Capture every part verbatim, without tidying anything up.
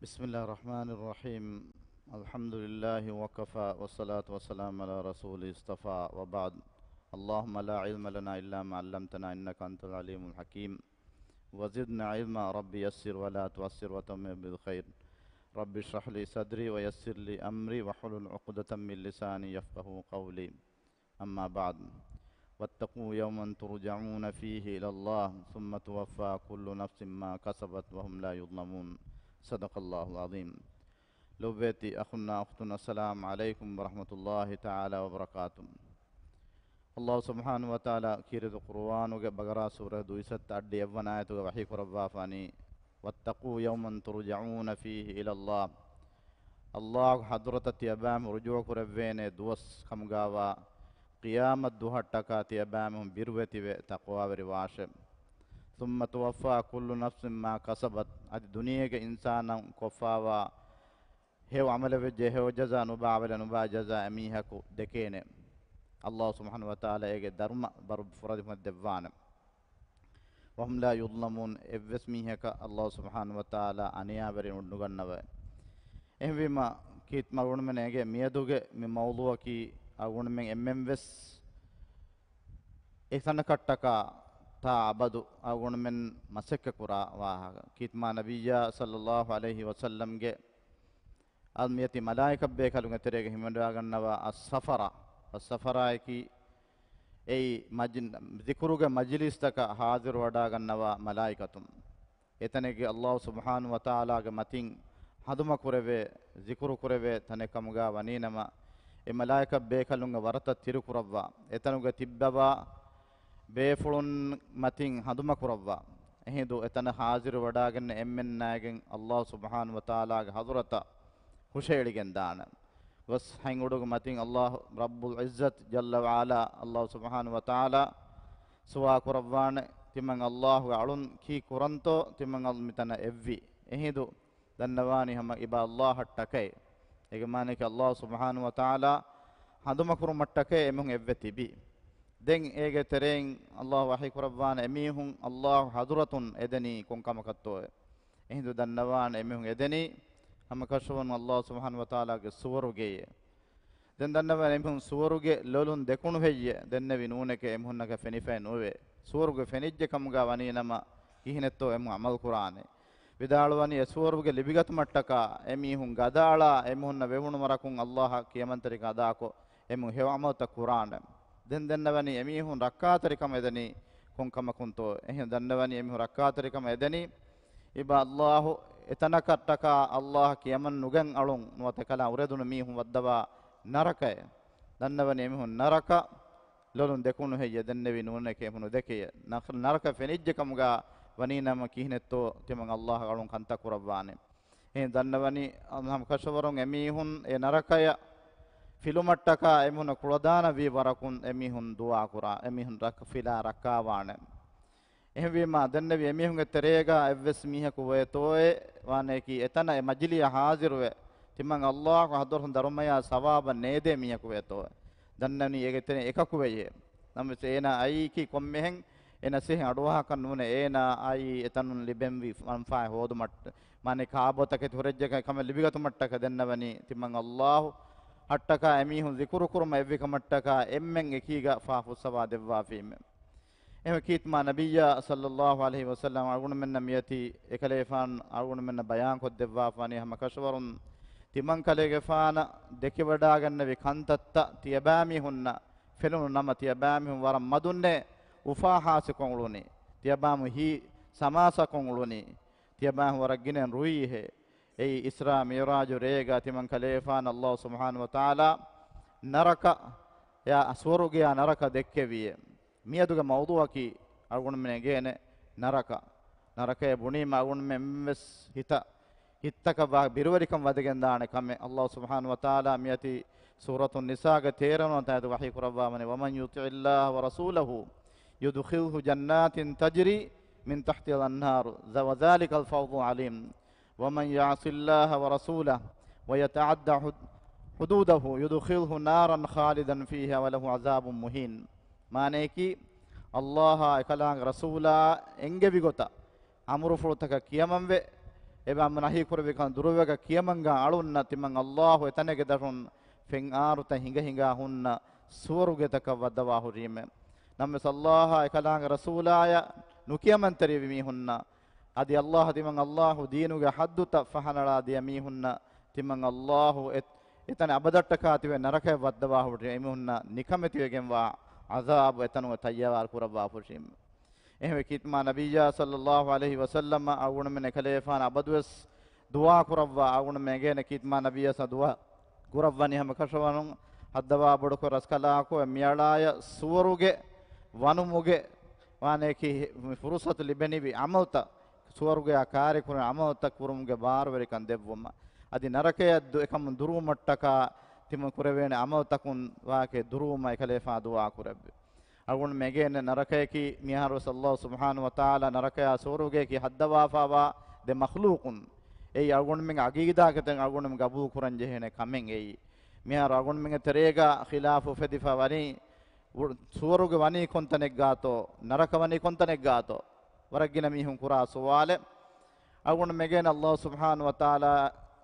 بسم الله الرحمن الرحيم. الحمد لله وكفى، والصلاة والسلام على رسوله اصطفى، وبعد. اللهم لا علم لنا إلا ما علمتنا إنك أنت العليم الحكيم. وزدنا علما، رب يسر ولا تعسر وتمم بالخير. رب اشرح لي صدري ويسر لي أمري واحلل عقدة من لساني يفقهوا قولي. أما بعد، واتقوا يوما ترجعون فيه إلى الله ثم توفى كل نفس ما كسبت وهم لا يظلمون. صدق الله العظيم. ލޮބުވެތި އަޚުންނާ އުޚްތުން، އައްސަލާމު ޢަލައިކުމް ވަރަޙްމަތުﷲި ތަޢާލާ ވަބަރަކާތު. ﷲ ސުބްޙާނަހޫ ވަތަޢާލާ ކީރިތި ޤުރުއާނުގެ ބަޤަރާ ސޫރަ ދުއިސައްތަ އަށްޑި އެއްވަނަ އާޔަތުގަ ވަޙީ ކުރައްވާފާނީ، واتقوا يوما ترجعون فيه إلى الله. ﷲ ގެ ޙަޟްރަތަށް ތިޔަބައިމީހުން ރުޖޫޢަ ކުރެވޭނެ ދުވަސް ކަމުގާވާ ޤިޔާމަތް ދުވަހަށްޓަކާ ތިޔަބައިމީހުން ބިރުވެތިވެ ތަޤްވާވެރިވާށެ. ثم توفى كل نفس ما كسبت، އަދި ދުނިޔޭގެ އިންސާނުން ކޮށްފާވާ ހެޔޮ ޢަމަލެއް ވެއްޖެ، ހެޔޮ ޖަޒާ ނުބާވެލެ ނުބާ ޖަޒާ އެމީހަކު ދެކޭނެ. ﷲ ސުބްޙާނަހޫ ވަތަޢާލާ އޭގެ ދަރުމަ ބަރު ފުރަތިމަ ދެއްވާނެ. وهم لا يظلمون، އެއްވެސް މީހަކަށް ﷲ ސުބްޙާނަހޫ ވަތަޢާލާ އަނިޔާވެރި ނުގަންނަވައެ. އެހެންވީމަ، ކީރިތި އަޅުގަނޑުމެން އެނގޭ މިއަދުގެ މި މައުޟޫޢަކީ އަޅުގަނޑުމެން އެންމެން ވެސް އެތަނަކަށްޓަކާ ތާ އަބަދު އަޅުގަނޑުމެން މަސައްކަތް ކުރާ ވާހަކަ. ކީރިތި މާ ނަބިއްޔާ ޞައްލައްލާހު ޢަލައިހި ވަސައްލަމްގެ އަދި މިއޮތީ މަލާއިކަ ބޭކަލުންގެ ތެރޭގަ ހިމެނިވަޑައިގަންނަވާ އައްސަފަރާ. އައްސަފަރާއަކީ އެއީ މަޖި-، ޒިކުރުގެ މަޖިލީސްތަކަށް ޙާޟިރުވަޑައިގަންނަވާ މަލާއިކަތުން. އެތަނެއްގެ ﷲ ސުބްޙާނަހޫ ވަތަޢާލާގެ މަތިން ހަނދުމަ ކުރެވޭ، ޒިކުރު ކުރެވޭ ތަނެއް ކަމުގާ ވަނީނަމަ، އެ މަލާއިކަ ބޭކަލުންގެ ވަރަތައް ތިރިކުރައްވާ، އެތަނުގަ ތިއްބަވާ ބޭފުޅުން މަތިން ހަނދުމަ ކުރައްވާ. އެހިނދު އެތަނަށް ޙާޟިރު ވަޑައިގެން އެންމެންނާގެން ﷲ ސުބްޙާނަހޫ ވަތަޢާލާގެ ޙަޟްރަތަށް ހުށައެޅިގެން ދާނެ. ގޮސް ހަތް އުޑުގެ މަތިން ﷲ ރައްބުލް ޢިއްޒަތު ޖައްލަ ވަޢަލާ، ﷲ ސުބްޙާނަހޫ ވަތަޢާލާ ސުވާ ކުރައްވާނެ، ތިމަން ﷲ ގެ އަޅުން ކީއް ކުރަންތޯ، ތިމަން އަޅުން މިތަނަށް އެއްވީ. އެހިނދު ދަންނަވާނީ ހަމަ އިބަ ﷲ އަށްޓަކައޭ. އޭގެ މާނައަކީ ﷲ ސުބްޙާނަހޫ ވަތަޢާލާ ހަނދުމަ ކުރުމަށްޓަކައޭ އެމީހުން އެއްވެ ތިބީ. ދެން އޭގެ ތެރެއިން ﷲ ވަޙީ ކުރައްވާނެ އެމީހުން ﷲ ގެ ޙަޟްރަތުން އެދެނީ ކޮން ކަމަކަށްތޯއޭ. އެހިނދު ދަންނަވާނެ އެމީހުން އެދެނީ ހަމަކަށަވަރުން ﷲ ސުބްޙާނަހޫ ވަތަޢާލާގެ ސުވަރުގެއެއް. ދެން ދަންނަވާނެ އެމީހުން ސުވަރުގެ ލޮލުން ދެކުނު ހެއްޔޭ؟ ދެންނެވި ނޫނެކޭ އެމީހުންނަކަށް ފެނިފައެއް ނުވޭ. ސުވަރުގެ ފެނިއްޖެ ކަމުގާ ވަނީނަމަ ކިހިނެއްތޯ އެމީހުން ޢަމަލު ކުރާނެ. ވިދާޅުވަނީ އެ ސުވަރުގެ ލިބިގަތުމަށްޓަކާ އެމީހުން ގަދައަޅާ އެމީހުންނަށް ވެވުނު ވަރަކުން ﷲ އަށް ކިޔަމަންތެރިކަން އަދާކޮށް އެމީހުން ހެޔޮ ޢަމަލުތައް ކުރާނެ. ދެން ދަންނަވަނީ އެމީހުން ރައްކާތެރިކަމަށް އެދެނީ ކޮން ކަމަކުންތޯ؟ އެހެން ދަންނަވަނީ އެމީހުން ރައްކާތެރިކަމަށް އެދެނީ އިބަ ﷲ އެތަނަކަށްޓަކާ ﷲ އަށް ކިޔަމަން ނުގެން އަޅުން ނުވަތަ އެކަލާނގެ އުރެދުނު މީހުން ވައްދަވާ ނަރަކައެއް. ދަންނަވަނީ އެމީހުން ނަރަކަ ލޮލުން ދެކުނު ހެއްޔޭ؟ ދެންނެވި ނޫނެކޭ އެމީހުން ދެކެޔޭ. ނަ-، ނަރަކަ ފެނިއްޖެ ކަމުގާ ވަނީނަމަ ކިހިނެއްތޯ ތިމަން ﷲ އަށް އަޅުން ކަންތައް ކުރައްވާނެ. އެހެން ދަންނަވަނީ ހަމަކަށަވަރުން އެމީހުން އެ ނަރަކަޔަށް ފިލުމަށްޓަކާ އެމީހުންނަށް ކުޅަދާނަ ވީ ވަރަކުން އެމީހުން ދުޢާ ކުރާ، އެމީހުން ރައްކަ-، ފިލާ ރައްކާވާނެ. އެހެންވީމާ، ދެންނެވި އެމީހުންގެ ތެރޭގާ އެއްވެސް މީހަކު ވޭތޯއޭ ވާނެއަކީ، އެތަނަށް އެ މަޖިލީހަށް ޙާޟިރުވެ، ތިމަން ﷲ އަށް ޙަޟްރަތުން ދަރުމަޔާ ސަވާބަށް ނޭދޭ މީހަކު ވޭތޯއޭ. ދަންނަވަނީ އޭގެ ތެރެއިން އެކަކު ވެޔޭ. ނަމަވެސް އޭނާ އައީކީ ކޮންމެހެން އެ ނަސޭހަތް އަޑުއަހާކަށް ނޫނޭ، އޭނާ އައީ އެތަނުން ލިބެންވީ މަންފާއެއް ހޯދުމަށް، މާނައަކީ ކާބޯތަކެތި ހުރެއްޖެ ކަމެއް ލިބިގަތުމަށްޓަކަ. ދެންނަވަނީ ތިމަން ﷲ އަށްޓަކާ އެމީހުން ޒިކުރު ކުރުމަށް އެއްވި ކަމަށްޓަކާ އެންމެން އެކީގަ ފާފަ ފުއްސަވާ ދެއްވާފީމެ. އެހެން ކީރިތި މާ ނަބިއްޔާ ޞައްލައްލާހު ޢަލައިހި ވަސައްލަމަ އަޅުގަނޑުމެންނަށް މިއޮތީ އެކަލޭފާނު އަޅުގަނޑުމެންނަށް ބަޔާންކޮށްދެއްވާފާނީ ހަމަކަށަވަރުން ތިމަން ކަލޭގެފާނަށް ދެކިވަޑައިގަންނެވި ކަންތައްތައް ތިޔަބައިމީހުންނަށް ފެނުނު ނަމަ، ތިޔަބައިމީހުން ވަރަށް މަދުންނޭ އުފާ ހާސިލްކޮށް އުޅުނީ. ތިޔަބައިމީހުން ހިތް ސަމާސާކޮށް އުޅުނީ. ތިޔަބައިމީހުން ވަރަށް ގިނައިން ރުއީހޭ. އެއީ އިސްރާ މިޢުރާޖު ރޭގަ ތިމަން ކަލޭފާނަށް ﷲ ސުބްޙާނަހު ވަތަޢާލާ ނަރަކަ، ޔާ ސުވަރުގެޔާ ނަރަކަ ދެއްކެވިއޭ. މިއަދުގެ މައުޟޫޢަކީ އަޅުގަނޑުމެން އެނގޭނެ ނަރަކަ. ނަރަކައޭ ބުނީމަ އަޅުގަނޑުމެން އެންމެންވެސް ހިތަށް، ހިތްތަކަށް ވާ ބިރުވެރިކަން ވަދެގެންދާނެ ކަމެއް. ﷲ ސުބްޙާނަހު ވަތަޢާލާ މިއޮތީ ސޫރަތު ނިސާގެ ތޭރަ ނުވަ އާޔަތު ވަޙީ ކުރައްވާފަނީ، ومن يطع الله ورسوله يدخله جنات تجري من تحتها الأنهار وذلك الفوز العظيم. ومن يعص الله ورسوله ويتعد حد-، حدوده يدخله نارا خالدا فيها وله عذاب مهين. މާނައަކީ، ﷲ އާ އެކަލާނގެ ރަސޫލާ އެންގެވި ގޮތަށް އަމުރުފުޅުތަކަށް ކިޔަމަންވެ، އެބަ ނަހީ ކުރެއްވި ކަން ދުރުވެގަ ކިޔަމަންގާ އަޅުންނަށް ތިމަން އައްލާހު އެތަނެގެ ދަށުން ފެން އާރުތައް ހިނގަ ހިނގާ ހުންނަ ސުވަރުގެތަކަށް ވައްދަވާ ހުރީމެ. ނަމަވެސް އައްލާހާ އެކަލާނގެ ރަސޫލާޔަށް ނުކިޔަމަންތެރިވި މީހުންނަށް، އަދި އައްލާހު ތިމަން އައްލާހު ދީނުގެ ޙައްދުތައް ފަހަނަޅާ ދިޔަ މީހުންނަށް ތިމަން އައްލާހު އެ-، އެތަނެއް އަބަދަށްޓަކާ ތިބެ ނަރަކަޔަށް ވައްދަވާ ހުރި އެމީހުންނަށް ނިކަމެތިވެގެންވާ ޢަޛާބު އެތަނުގަ ތައްޔާރު ކުރައްވާ ހުށީމެ. އެހެންވެ ކީތުމާ ނަބިއްޔާ ޞައްލައްލާހު ޢަލައިހި ވަސައްލަމަ އަޅުގަނޑުމެން އެކަލޭފާނަށް އަބަދުވެސް ދުޢާ ކުރައްވާ، އަޅުގަނޑުމެން އެނގޭނެ ކީތުމާ ނަބިއްޔާ ދުޢާ ކުރައްވަނީ ހަމަކަށަވަރުން ހައްދަވާ ބޮޑުކޮށް ރަސްކަލާކޮ މިއަޅާޔަށް ސުވަރުގެ ވަނުމުގެ ވާނެކި ފުރުޞަތު ލިބެނިވި ޢަމަލުތައް، ސުވަރުގެއާ ކާރި ކުރަން ޢަމަލުތައް ކުރުމުގެ ބާރުވެރިކަން ދެއްވުމަށް، އަދި ނަރަކަޔަށް ދު-، އެކަމުން ދުރުވުމަށްޓަކާ ތިމަން ކުރެވޭނެ ޢަމަލުތަކުން ވާކެ ދުރުވުމަށް އެކަލޭފާ ދުޢާ ކުރެއްވި. އަޅުގަނޑު މެގޭނެ ނަރަކަޔަކީ މިހާރުވެސް އައްލާހު ސުބްޙާނަހު ވަތަޢާލާ ނަރަކަޔާ ސުވަރުގެޔަކީ ހައްދަވާފާވާ ދެ މަޚްލޫޤުން. އެއީ އަޅުގަނޑުމެންގެ ޢަޤީދާގެ ތެރެއިން އަޅުގަނޑުމެން ގަބޫލު ކުރަން ޖެހޭނެ ކަމެއް އެއީ. މިހާރު އަޅުގަނޑުމެންގެ ތެރޭގަ ޚިލާފު އުފެދިފަ ވަނީ، އު-، ސުވަރުގެ ވަނީ ކޮންތަނެއްގާތޯ، ނަރަކަ ވަނީ ކޮންތަނެއްގާތޯ؟ ވަރަށް ގިނަ މީހުން ކުރާ ސުވާލެއް. އަޅުގަނޑު މެގޭނެ އައްލާހު ސުބްޙާނަހު ވަތަޢާލާ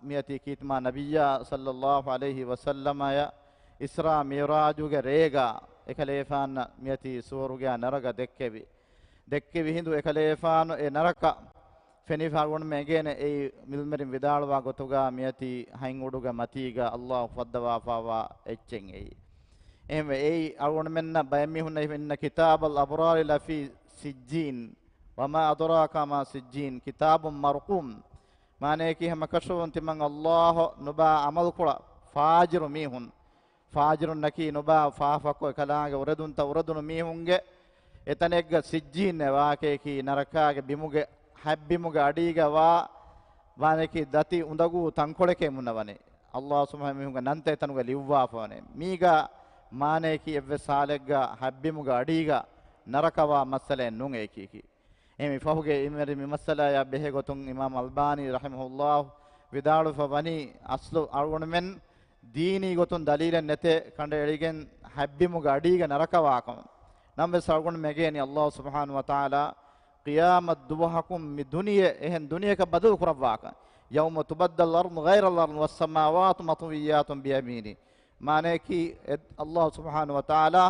މިއޮތީ ކީތުމާ ނަބިއްޔާ ޞައްލައްލާހު ޢަލައިހި ވަސައްލަމަޔަށް އިސްރާ މިޢުރާޖުގެ ރޭގަ އެކަލޭފާނަށް މިއޮތީ ސުވަރުގެއާ ނަރަކަ ދެއްކެވި. ދެއްކެވި ހިނދު އެކަލޭފާނު އެ ނަރަކަ ފެނިފަ އަޅުގަނޑުމެން އެނގޭނެ އެއީ މިލްމެރިން ވިދާޅުވާ ގޮތުގަ މިއޮތީ ހަތް އުޑުގެ މަތީގަ އައްލާހު ފައްދަވާފާވާ އެއްޗެއް އެއީ. އެހެންވެ އެއީ އަޅުގަނޑުމެންނަށް ބައެއް މީހުންނަށް އިންނަ كتاب الأبرار لفي سجين وما أدراك ما سجين كتاب مرقوم. މާނަޔަކީ ހަމަކަށަވަރުން ތިމަން އައްލާހު ނުބާ ޢަމަލުކުޅަ ފާޖިރު މީހުން، ފާޖިރުންނަކީ ނުބާ ފާފަކޮށް އެކަލާނގެ އުރެދުންތައް އުރެދުނު މީހުންގެ އެތަނެއްގަ ސިއްޖީން ވާކަޔަކީ ނަރަކާގެ ބިމުގެ ހަތްބިމުގެ އަޑީގަ ވާ ވާނެކީ ދަތި އުނދަގޫ ތަންކޮޅެކޭ މުންނަވަނީ. އައްލާހު ސުބްޙާނަހު މީހުންގެ ނަންތައް އެތަނުގަ ލިޔުއްވާފަވަނީ. މީގަ މާނަޔަކީ އެއްވެސް ހާލެއްގަ ހަތްބިމުގެ އަޑީގަ ނަރަކަވާ މައްސަލައެއް ނޫން އެއީކީކީ. އެހެން މި ފަހުގެ އިމެރި މި މައްސަލަޔާ ބެހޭ ގޮތުން އިމާމް އަލްބާނީ ރަޙިމަހުﷲ ވިދާޅުވެފަ ވަނީ، އަސްލު އަޅުގަނޑުމެން ދީނީ ގޮތުން ދަލީލެއް ނެތޭ ކަނޑައެޅިގެން ހަތްބިމުގެ އަޑީގަ ނަރަކަވާކަމަށް. ނަމަވެސް އަޅުގަނޑު މެގޭނީ އައްލާހު ސުބްޙާނަހު ވަތަޢާލާ ޤިޔާމަތް ދުވަހަކުން މި ދުނިޔެ އެހެން ދުނިޔެއަކަށް ބަދަލު ކުރައްވާކަން. يوم تبدل الأرض غير الأرض والسماوات مطويات بيمينه. މާނަޔަކީ، އެ، އައްލާހު ސުބްޙާނަހު ވަތަޢާލާ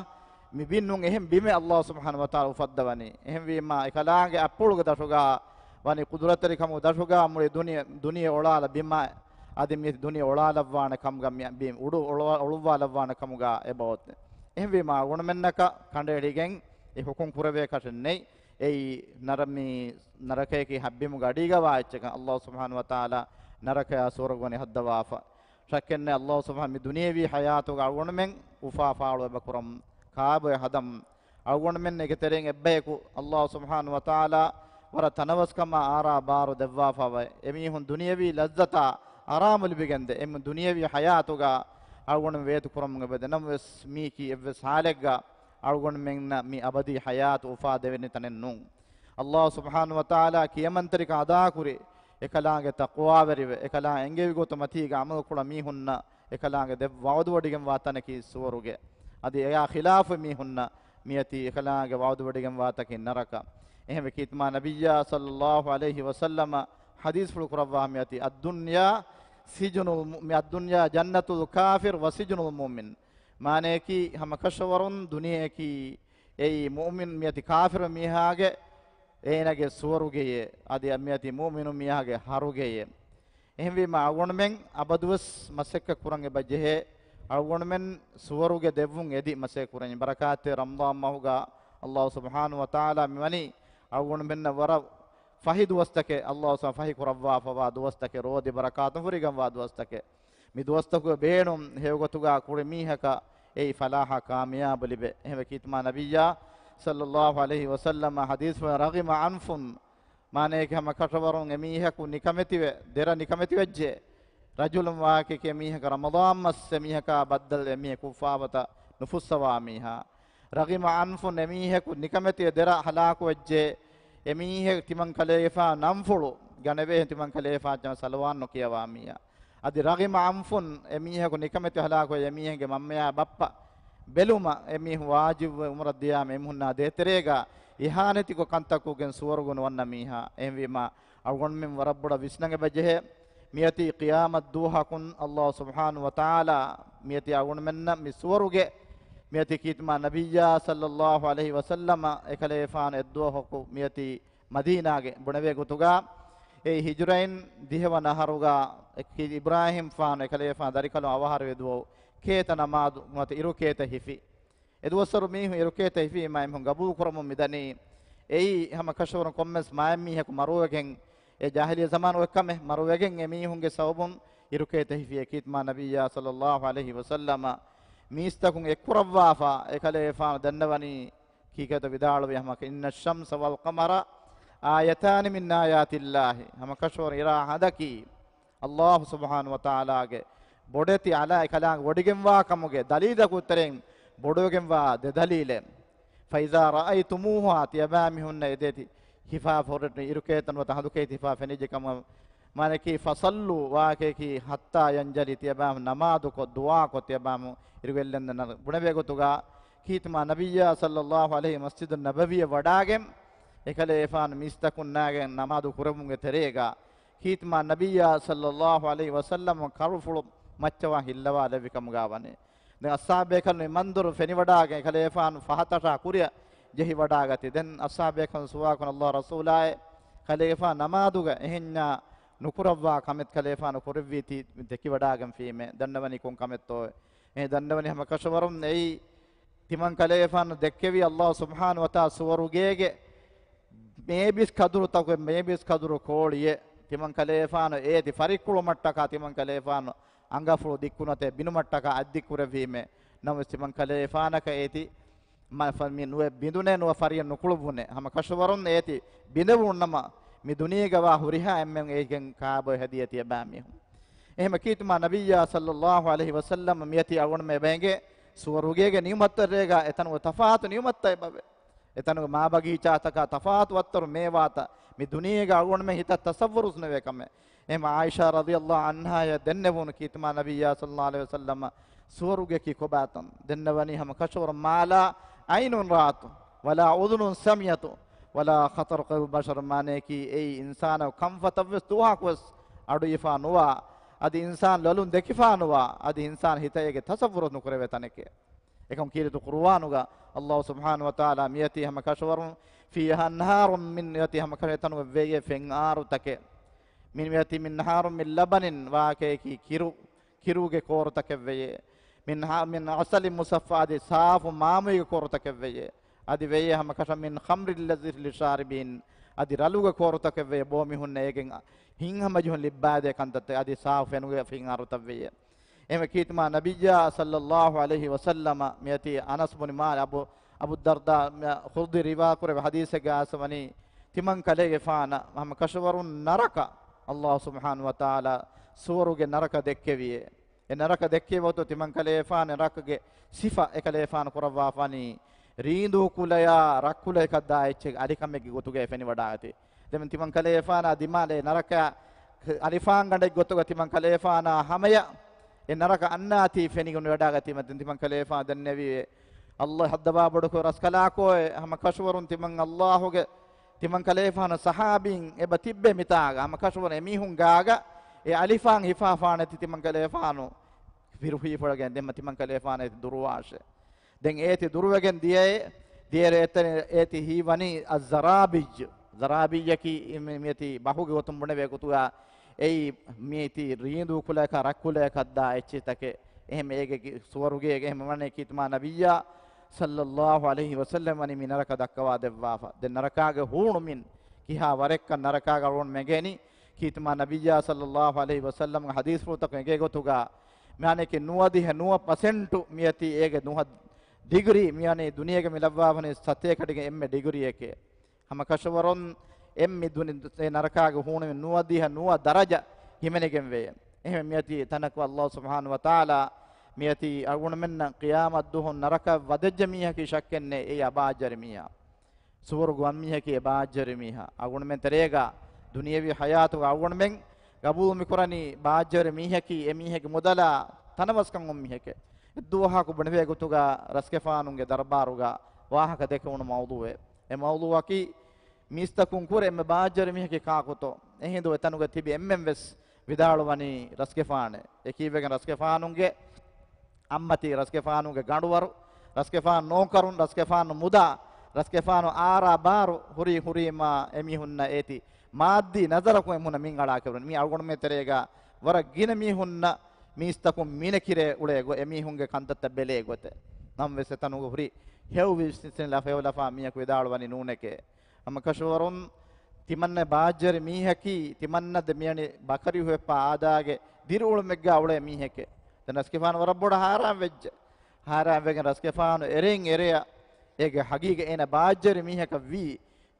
މި ބިން ނޫން އެހެން ބިމެއް އައްލާހު ސުބްޙާނަހު ވަތަޢާލާ އުފައްދަވަނީ. އެހެންވީމާ، އެކަލާނގެ އަތްޕުޅުގެ ދަށުގަ ވަނީ ޤުދުރަތްތެރިކަމުގެ ދަށުގަ މުޅި ދުނިޔެ، ދުނިޔެ އޮޅާލަ ބިމާ، އަދި މި ދުނިޔެ އޮޅާލައްވާނެ ކަމުގަ މި ބިން އުޑު އޮޅު-، އޮޅުއްވާލައްވާނެ ކަމުގަ އެބައޮތް. އެހެންވީމާ، އަޅުގަނޑުމެންނަކަށް ކަނޑައެޅިގެން އެ ޙުކުމް ކުރެވޭކަށެއް ނެތް. އެއީ ނަރަ-، މި ނަރަކަޔަކީ ހަތްބިމުގެ އަޑީގަ ވާ އެއްޗަކަށް އައްލާހު ސުބްޙާނަހު ވަތަޢާލާ ނަރަކަޔާ ސުވަރުގެ ވަނީ ހައްދަވާފަ. ޝައްކެއްނެތް އައްލާހު ސުބްޙާނަހު މި ދުނިޔެވީ ޙަޔާތުގަ އަޅުގަނޑުމެން އުފާ ފާޅު އެބަ ކުރަމުން، ކާބޮއެ ހަދަމުން، އަޅުގަނޑުމެން އޭގެ ތެރެއިން އެއްބަޔަކު އައްލާހު ސުބްޙާނަހު ވަތަޢާލާ ވަރަށް ތަނަވަސްކަމާ އާރާ ބާރު ދެއްވާފަވައި، އެމީހުން ދުނިޔެވީ ލައްޒަތާ އަރާމު ލިބިގެންދޭ، އެމީހުން ދުނިޔެވީ ޙަޔާތުގަ އަޅުގަނޑުމެން ވޭތު ކުރަމުން އެބަދޭ. ނަމަވެސް މީކީ އެއްވެސް ޙާލެއްގަ އަޅުގަނޑުމެންނަށް މި އަބަދީ ޙަޔާތު އުފާ ދެވެނި ތަނެއް ނޫން. އައްލާހު ސުބްޙާނަހު ވަތަޢާލާ ކިޔަމަންތެރިކަން އަދާކުރި، އެކަލާނގެ ތަޤްވާވެރިވެ، އެކަލާނގެ އެންގެވި ގޮތު މަތީގަ ޢަމަލު ކުޅަ މީހުންނަށް އެކަލާނގެ ދެ-، ވަޢުދުވޮޑިގެންވާ ތަނަކީ ސުވަރުގެ. އަދި އެއާ ޚިލާފު މީހުންނަށް މިއޮތީ އެކަލާނގެ ވަޢުދުވޮޑިގެންވާ ތަކީ ނަރަކަ. އެހެންވެ ކީތުމާ ނަބިއްޔާ ޞައްލައްލާހު ޢަލައިހި ވަސައްލަމަ ޙަދީޘްފުޅު ކުރައްވާ މިއޮތީ، الدنيا سجن الم-، الدنيا جنة الكافر وسجن المؤمن. މާނަޔަކީ، ހަމަކަށަވަރުން ދުނިޔެއަކީ އެއީ މުއުމިން މިއޮތީ ކާފިރު މީހާގެ އޭނާގެ ސުވަރުގެޔޭ، އަދި މިއޮތީ މުއުމިނު މީހާގެ ހަރުގެޔޭ. އެހެންވީމާ، އަޅުގަނޑުމެން އަބަދުވެސް މަސައްކަތް ކުރަން އެބަ ޖެހޭ، އަޅުގަނޑުމެން ސުވަރުގެ ދެއްވުން އެދި މަސައްކަތް ކުރަން. ބަރަކާތްތެރި ރަމަޟާން މަހުގަ އައްލާހު ސުބްޙާނަހު ވަތަޢާލާ މިވަނީ އަޅުގަނޑުމެންނަށް ވަރަށް ފަހި ދުވަސްތަކެއް، އައްލާހު ސުބްޙާނަހު ފަހި ކުރައްވާފަވާ ދުވަސްތަކެއް، ރޯދި ބަރަކާތުން ފުރިގަންވާ ދުވަސްތަކެއް. މި ދުވަސްތަކުގެ ބޭނުން ހެޔޮގޮތުގަ ކުޅި މީހަކަށް އެއީ ފަލާޙާ ކާމިޔާބު ލިބޭ. އެހެންވެ ކީތުމާ ނަބިއްޔާ ޞައްލައްލާހު ޢަލައިހި ވަސައްލަމަ ޙަދީޘްފުޅު، رغم أنف، މާނަޔަކީ ހަމަ ކަށަވަރުން އެމީހަކު ނިކަމެތިވެ، ދެރަ ނިކަމެތިވެއްޖެ. رجل، ވާހަކައަކީ އެމީހަކަށް ރަމަޟާން މަސް އެމީހަކާ ބައްދަލު އެމީހަކު އުފާވަތަށް ނުފުއްސަވާ މީހާ. رغم أنف، އެމީހަކު ނިކަމެތިވެ ދެރަ ހަލާކުވެއްޖެ. އެމީހެއް ތިމަން ކަލޭގެފާ ނަންފުޅު ގަނެވޭ، ތިމަން ކަލޭގެފާ ސަލަވާން ނުކިޔަވާ މީހާ. އަދި رغم أنف، އެމީހަކު ނިކަމެތި ހަލާކުވެ އެމީހެއްގެ މަންމަޔާ ބައްޕަ ބެލުމަށް އެމީހުން ވާޖިބު އުމުރަށް ދިޔާމަ އެމީހުންނާ ދޭތެރޭގަ އިހާނެތިކޮށް ކަންތައް ކޮށްގެން ސުވަރުގެ ނުވަންނަ މީހާ. އެހެންވީމާ، އަޅުގަނޑުމެން ވަރަށް ބޮޑަށް ވިސްނަން އެބަޖެހޭ. މިއޮތީ ޤިޔާމަތް ދުވަހަކުން އައްލާހު ސުބްޙާނަހު ވަތަޢާލާ މިއޮތީ އަޅުގަނޑުމެންނަށް މި ސުވަރުގެ، މިއޮތީ ކީރިތި މާ ނަބިއްޔާ ޞައްލައްލާހު ޢަލައިހި ވަސައްލަމަ އެކަލޭފާނު އެއްދުވަހަކު މިއޮތީ މަދީނާގެ ބުނެވޭ ގޮތުގަ، އެއީ ހިޖުރައިން ދިހަވަނަ އަހަރުގަ އިބްރާހީމްފާނު އެކަލޭފާނު ދަރިކަލުން އަވަހަރުވި ދުވަހު ކޭތަ ނަމާދު ނުވަތަ އިރުކޭތަ ހިފި. އެދުވަސްވަރު މީހުން އިރުކޭތަ ހިފީމާ އެމީހުން ގަބޫލު ކުރަމުން މިދަނީ. އެއީ ހަމަ ކަށަވަރުން ކޮންމެސް މާތް މީހަކު މަރުވެގެން، އެ ޖާހިލިއްޔަ ޒަމާނުގެ ކަމެއް، މަރުވެގެން އެމީހުންގެ ސަބަބުން އިރުކޭތަ ހިފި. އެ ކީރިތި މާ ނަބިއްޔާ ޞައްލައްލާހު ޢަލައިހި ވަސައްލަމަ މީސްތަކުން އެއްކުރައްވާފަ، އެކަލޭފާނު ދަންނަވަނީ ކީކޭތޯ ވިދާޅުވި ހަމަ، إن الشمس والقمر آيتان من آيات الله. ހަމަ ކަށަވަރުން އިރާ ހަނދަކީ އައްލާހު ސުބްޙާނަހު ވަތަޢާލާގެ ބޮޑެތި އަލާ އެކަލާނގެ ވޮޑިގެންވާ ކަމުގެ ދަލީލަކު ތެރެއިން ބޮޑުވެގެންވާ ދެ ދަލީލެއް. فإذا رأيتموها، ތިޔަބާމީހުންނަށް އެ ދޭތި ހިފާ ފޮށި އިރުކޭތަން ނުވަތަ ހަނދުކޭތި ހިފާ ފެނިއްޖެ ކަމަށް، މާނައަކީ، فصلوا، ވާހަކައަކީ، حتى ينجلي، ތިޔަބާމީހުން ނަމާދުކޮށް، ދުޢާކޮށް، ތިޔަބާމީހުން އިރުއެއްލެންދެން ނަ-، ބުނެވޭ ގޮތުގަ، ކީރިތި މާ ނަބިއްޔާ ޞައްލައްލާހު ޢަލައިހި މަސްޖިދުއް ނަބަވީއަށް ވަޑާގެން، އެކަލޭފާނު މީސްތަކުންނާގެން ނަމާދު ކުރެވުމުގެ ތެރޭގަ، ކީރިތި މާ ނަބިއްޔާ ޞައްލައްލާހު ޢަލައިހި ވަސައްލަމަ ކަރުފުޅު މައްޗަށް ވާން ހިއްލަވާލެއްވި ކަމުގަ ވަނީ. ދެން އަޞްޙާބޭކަލުން މި މަންޒަރު ފެނިވަޑާގެން އެކަލޭފާނު ފަހަތަށާ ކުރިއަށް ޖެހިވަޑާގަތީ. ދެން އަޞްޙާބޭކަލުން ސުވާލު ކުރަން، އައްލާހު ރަސޫލާއޭ، ކަލޭފާނު ނަމާދުގަ އެހެންޏާ ނުކުރައްވާ ކަމެއް ކަލޭފާނު ކުރެއްވީތީ ދެކިވަޑާގެންފީމޭ، ދަންނަވަނީ ކޮން ކަމެއްތޯއޭ؟ އެ ދަންނަވަނީ ހަމަ ކަށަވަރުން އެއީ ތިމަން ކަލޭފާނު ދެއްކެވި އައްލާހު ސުބްޙާނަހު ވަތަޢާލާ ސުވަރުގޭގެ މޭބިސް ކަދުރުތަކުގެ މޭބިސް ކަދުރު ކޯޅިއެއް. ތިމަން ކަލޭފާނު އޭތި ފަރިއްކުޅުމަށްޓަކާ ތިމަން ކަލޭފާނު އަނގަފުޅު ދިއްކުނުތޭ ބިނުމަށްޓަކާ އަތްދިއްކުރެއްވީމޭ. ނަމަވެސް ތިމަން ކަލޭފާނަކަށް އޭތި މަ-، ފަ-، މި ނުވެ ބިނދުނޭ ނުވަ ފަރިއަށް ނުކުޅުއްވުނޭ. ހަމަ ކަށަވަރުން އޭތި ބިނދެވުނުނަމަ މި ދުނިޔޭގަވާ ހުރިހާ އެންމެން އޭގެން ކާބޮއެ ހެދިޔަ ތިޔަބައިމީހުން. އެހެމަ ކީރިތި މާ ނަބިއްޔާ ޞައްލައްލާހު ޢަލައިހި ވަސައްލަމަ މިއޮތީ އަޅުގަނޑުމެން އެބައިނގޭ ސުވަރުގޭގެ ނިޢުމަތްތައް ރޭގަ އެތަނުގެ ތަފާތު ނިޢުމަތްތައް އެބަވޭ. އެތަނުގެ މާބަގީޗާތަކާ ތަފާތު އައްތަރު މޭވާތައް މި ދުނިޔޭގަ އަޅުގަނޑުމެން ހިތަށް ތަޞައްވުރުސް ނުވޭ ކަމެއް. އެހެމަ ޢާއިޝާ ރަޟިޔައްލާހު ޢަންހާޔަށް ދެންނެވުނު ކީރިތި މާ ނަބިއްޔާ ޞައްލައްލާހު ޢަލައިހި ވަސައްލަމަ ސުވަރުގެއަކީ ކޮބާތަން؟ ދެންނެވަނީ ހަމަ ކަށަވަރުން، ما لا عين رأت ولا أذن سمعت ولا خطر قلب بشر، މާނައަކީ އެއީ އިންސާނަށް ކަންފަތަށްވެސް ދުވަހަކުވެސް އަޑުއިވިފާ ނުވާ، އަދި އިންސާން ލޮލުން ދެކިފާ ނުވާ، އަދި އިންސާން ހިތަށް އޭގެ ތަޞައްވުރު ނުކުރެވޭ ތަނެކޭ. އެކަމް ކީރިތި ޤުރުއާނުގަ އައްލާހު ސުބްޙާނަހު ވަތަޢާލާ މިއޮތީ ހަމަ ކަށަވަރުން، فيها أنهار من، އޮތީ ހަމަ ކަށަ އެތަނުގަ ވެޔެއް ފެން އާރުތަކެއް. މިން އޮތީ من نهر من لبن، ވާހަކައަކީ ކިރު، ކިރުގެ ކޯރުތަކެއް ވެޔޭ. من ع-، من عسل مصفى، އަދި ސާފު މާމުއިގެ ކޯރުތަކެއް ވެޔޭ. އަދި ވެޔޭ ހަމަ ކަށަ من خمر لذة للشاربين، އަދި ރަލުގެ ކޯރުތަކެއް ވެޔޭ. ބޯ މީހުންނަށް އޭގެން ހިތްހަމަޖެހުން ލިއްބާދޭ ކަންތައްތައް. އަދި ސާފު ފެނުގެ ފިން އާރުތައް ވެޔޭ. އެހެންވެ ކީރިތި މާ ނަބިއްޔާ ޞައްލައްލާހު ޢަލައިހި ވަސައްލަމަ މިއޮތީ އަނަސް ބުނި މާލިކް، އަބު، އަބު ދަރްދާ ޚުދްރީ ރިވާ ކުރެއްވި ޙަދީޘެއްގަ އައިސް ވަނީ، ތިމަން ކަލޭގެފާނަށް ހަމަ ކަށަވަރުން ނަރަކަ އައްލާހު ސުބްޙާނަހު ވަތަޢާލާ ސުވަރުގެ ނަރަކަ ދެއްކެވިއޭ. އެ ނަރަކަ ދެއްކެވި ވަގުތު ތިމަން ކަލޭގެފާނު ނަރަކަގެ ސިފަ އެކަލޭގެފާނު ކުރައްވާފަނީ ރީނދޫ ކުލަޔާ ރަށްކުލަ އެކަށްދާ އެއްޗެއް އަލިކަމެއްގެ ގޮތުގައި ފެނިވަޑާގަތީ. ދެން ތިމަން ކަލޭގެފާނާ ދިމާލަށް ނަރަކަ އަލިފާންގަނޑެއް ގޮތުގަ ތިމަން ކަލޭގެފާނާ ހަމަޔަށް އެ ނަރަކަ އަންނާތީ ފެނިގެން ވަޑާގަތީމަ ދެން ތިމަން ކަލޭގެފާނު ދެންނެވީ، އައްލާހު ހައްދަވާ ބޮޑުކޮށް ރަސްކަލާކޯއެ ހަމަ ކަށަވަރުން ތިމަން އައްލާހުގެ ތިމަން ކަލޭގެފާނު ޞަޙާބީން އެބަ ތިއްބެ މިތާގަ ހަމަ ކަށަވަރުން އެމީހުން ގާގަ އެ އަލިފާން ހިފާފާނެތީ ތިމަން ކަލޭގެފާނު ފިރުހީފަޅަގެން ދެންމަ ތިމަން ކަލޭގެފާނު އޭތި ދުރުވާށޭ. ދެން އޭތި ދުރުވެގެން ދިޔައޭ، ދިޔައިރު އެތަން އޭތި ހީވަނީ އައްޒަރާބިއްޔު. ޒަރާބިއްޔަކީ މި-، މިއޮތީ ބަހުގެ ގޮތުން ބުނެވޭ ގޮތުގަ އެއީ މިއޮތީ ރީނދޫ ކުލަޔަކާ ރަށްކުލަޔަކަށްދާ އެއްޗިތަކެއް. އެހެން އޭގެ ސުވަރުގޭގެ އެހެން ވަނީ ކީރިތި މާ ނަބިއްޔާ ޞައްލައްލާހު ޢަލައިހި ވަސައްލަމަ ވަނީ މި ނަރަކަ ދައްކަވާ ދެއްވާފަ. ދެން ނަރަކާގެ ހޫނުމިން ކިހާ ވަރެއްކަން ނަރަކާގަ އަޅުގަނޑުމެން އެނގޭނީ؟ ކީރިތި މާ ނަބިއްޔާ ޞައްލައްލާހު ޢަލައިހި ވަސައްލަމްގެ ޙަދީޘްފުޅުތަކުން އެނގޭ ގޮތުގަ، މިއާނެކި ނުވަދިހަ ނުވަ ޕަސެންޓު މިއޮތީ އޭގެ ނުހަ ޑިގްރީ، މިއަނީ ދުނިޔޭގަ މި ލައްވާފަނީ ސަތޭކަ ޑިގްރީ އެންމެ ޑިގްރީއެކޭ. ހަމަ ކަށަވަރުން އެންމެ ދުނި-، އެ ނަރަކާގެ ހޫނުމިން ނުވަދިހަ ނުވަ ދަރަޖަ ހިމެނިގެން ވެޔޭ. އެހެން މިއޮތީ ތަނަކު އައްލާހު ސުބްޙާނަހު ވަތަޢާލާ މިއޮތީ އަޅުގަނޑުމެންނަށް ޤިޔާމަތް ދުވަހު ނަރަކަ ވަދެއްޖެ މީހަކީ ޝައްކެއް ނެތް، އެއީ އެބާއްޖަވެރި މީހާ. ސުވަރުގެ ވަން މީހަކީ އެބާއްޖަވެރި މީހާ. އަޅުގަނޑުމެން ތެރޭގަ ދުނިޔެވީ ޙަޔާތުގަ އަޅުގަނޑުމެން ގަބޫލު މިކުރަނީ ބާއްޖަވެރި މީހަކީ އެ މީހެއްގެ މުދަލާ ތަނަވަސްކަން އޮތް މީހެކޭ. އެއްދުވަހަކު ބުނެވޭ ގޮތުގަ ރަސްގެފާނުންގެ ދަރުބާރުގަ ވާހަކަ ދެކެވުނު މައުޟޫޢެއް. އެ މައުޟޫޢަކީ މީސްތަކުން ކުރެ އެންމެ ބާއްޖަވެރި މީހަކީ ކާކުތޯ؟ އެހިނދު އެތަނުގަ ތިބި އެންމެން ވެސް ވިދާޅުވަނީ ރަސްގެފާނޭ. އެ ކީއްވެގެން ރަސްގެފާނުގެ އައްމަތީ، ރަސްގެފާނުގެ ގަނޑުވަރު، ރަސްގެފާނު ނޯކަރުން، ރަސްގެފާނު މުދާ، ރަސްގެފާނު އާރާ ބާރު ހުރީ ހުރީމާ އެމީހުންނަށް އޭތި މާއްދީ ނަޒަރަކުން އެމީހުންނަށް މިންގަޅާ ކެވުނު. މީ އަޅުގަނޑުމެން ތެރޭގަ ވަރަށް ގިނަ މީހުންނަށް މީސްތަކުން މިނެކިރޭ އުޅޭ ގޮތް، އެމީހުންގެ ކަންތައްތައް ބެލޭ ގޮތެއް. ނަމަވެސް އެތަނުގަ ހުރި ހެޔޮ ވިސްނި ލަފަ، ހެޔޮ ލަފާ މީހަކު ވިދާޅުވަނީ ނޫނެކޭ. ހަމަ ކަށަވަރުން ތިމަންނަ ބާއްޖަވެރި މީހަކީ، ތިމަންނަ ދެ މިޔަނި ބަކަރި ހުއެއްޕާ އާދާގެ ދިރިއުޅުމެއްގާ އުޅޭ މީހެކޭ. ދެން ރަސްގެފާނު ވަރަށް ބޮޑަށް ހައިރާން ވެއްޖެ. ހައިރާން ވެގެން ރަސްގެފާނު އެރެން އެރެއަށް އޭގެ ހަގީގަތް އޭނަ ބާއްޖަވެރި މީހަކަށް ވީ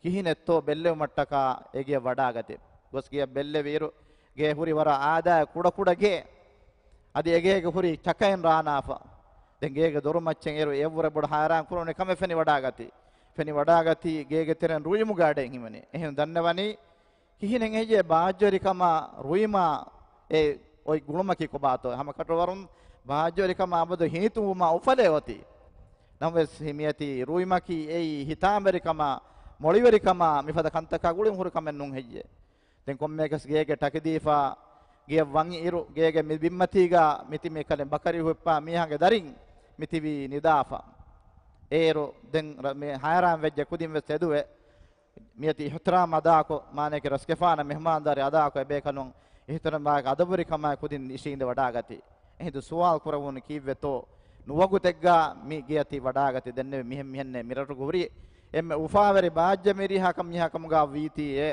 ކިހިނެއްތޯ ބެއްލެވުމަށްޓަކާ އެގެޔަށް ވަޑާގަތީ. ގޮސް ގެޔަށް ބެއްލެވި އިރު، ގޭ ހުރި ވަރަށް އާދާއަށް ކުޑަކުޑަ ގޭ. އަދި އެގޭގެ ހުރި ޗަކައިން ރާނާފަ. ދެން ގޭގެ ދޮރުމައްޗަށް އޭރު އެއަށްވުރެ ބޮޑަށް ހައިރާން ކުރެވުނު ކަމެއް ފެނިވަޑާގަތީ. ފެނިވަޑާގަތީ ގޭގެ ތެރެއިން ރުއިމުގެ އަޑެއް ހިމެނޭ. އެހެން ދަންނަވަނީ ކިހިނެއް ހެއްޔޭ ބާއްޖަވެރިކަމާ ރުއިމާ އެ އޮތް ގުޅުމަކީ ކޮބާތޯ؟ ހަމަ ކަށަވަރުން ބާއްޖަވެރިކަމާ އަބަދު ހިނިތުންވުމާ އުފަލޭ އޮތީ. ނަމަވެސް މިއޮތީ ރުއިމަކީ އެއީ ހިތާމަވެރިކަމާ، މޮޅިވެރިކަމާ މިފަދަ ކަންތަކާ ގުޅިން ހުރި ކަމެއް ނޫން ހެއްޔޭ؟ ދެން ކޮންމެއަކަސް ގޭގެ ޓަކިދީފާ ގެޔަށް ވަންއިރު، ގޭގެ މި ބިންމަތީގާ މިތިބި ކަލޭ ބަކަރި ހުއްޕާ މީހާގެ ދަރިން މިތިބީ ނިދާފަ. އޭރު ދެން ރަ-، މި ހައިރާން ވެއްޖެ ކުދިން ވެސް ތެދުވެ. މިއޮތީ އިޙްތިރާމް އަދާކޮށް، މާނައަކީ ރަސްގެފާނަށް މެހްމާންދާރީ އަދާކޮށް އެބޭކަލުން އިޙްތިރާމް އަދަބުވެރިކަމާއި ކުދިން އިށީނދެ ވަޑާގަތީ. އެހިނދު ސުވާލު ކުރެވުނު ކީއްވެތޯ؟ ނުވަގުތެއްގާ މި ގެޔަށް ތި ވަޑާގަތީ ދެންނެވި މިހެން މިހެންނޭ މިރަށުގަ ހުރި އެންމެ އުފާވެރި ބާއްޖަވެރި މީހާ ކަމަކަށް މީހާ ކަމުގާ ވީތީއޭ.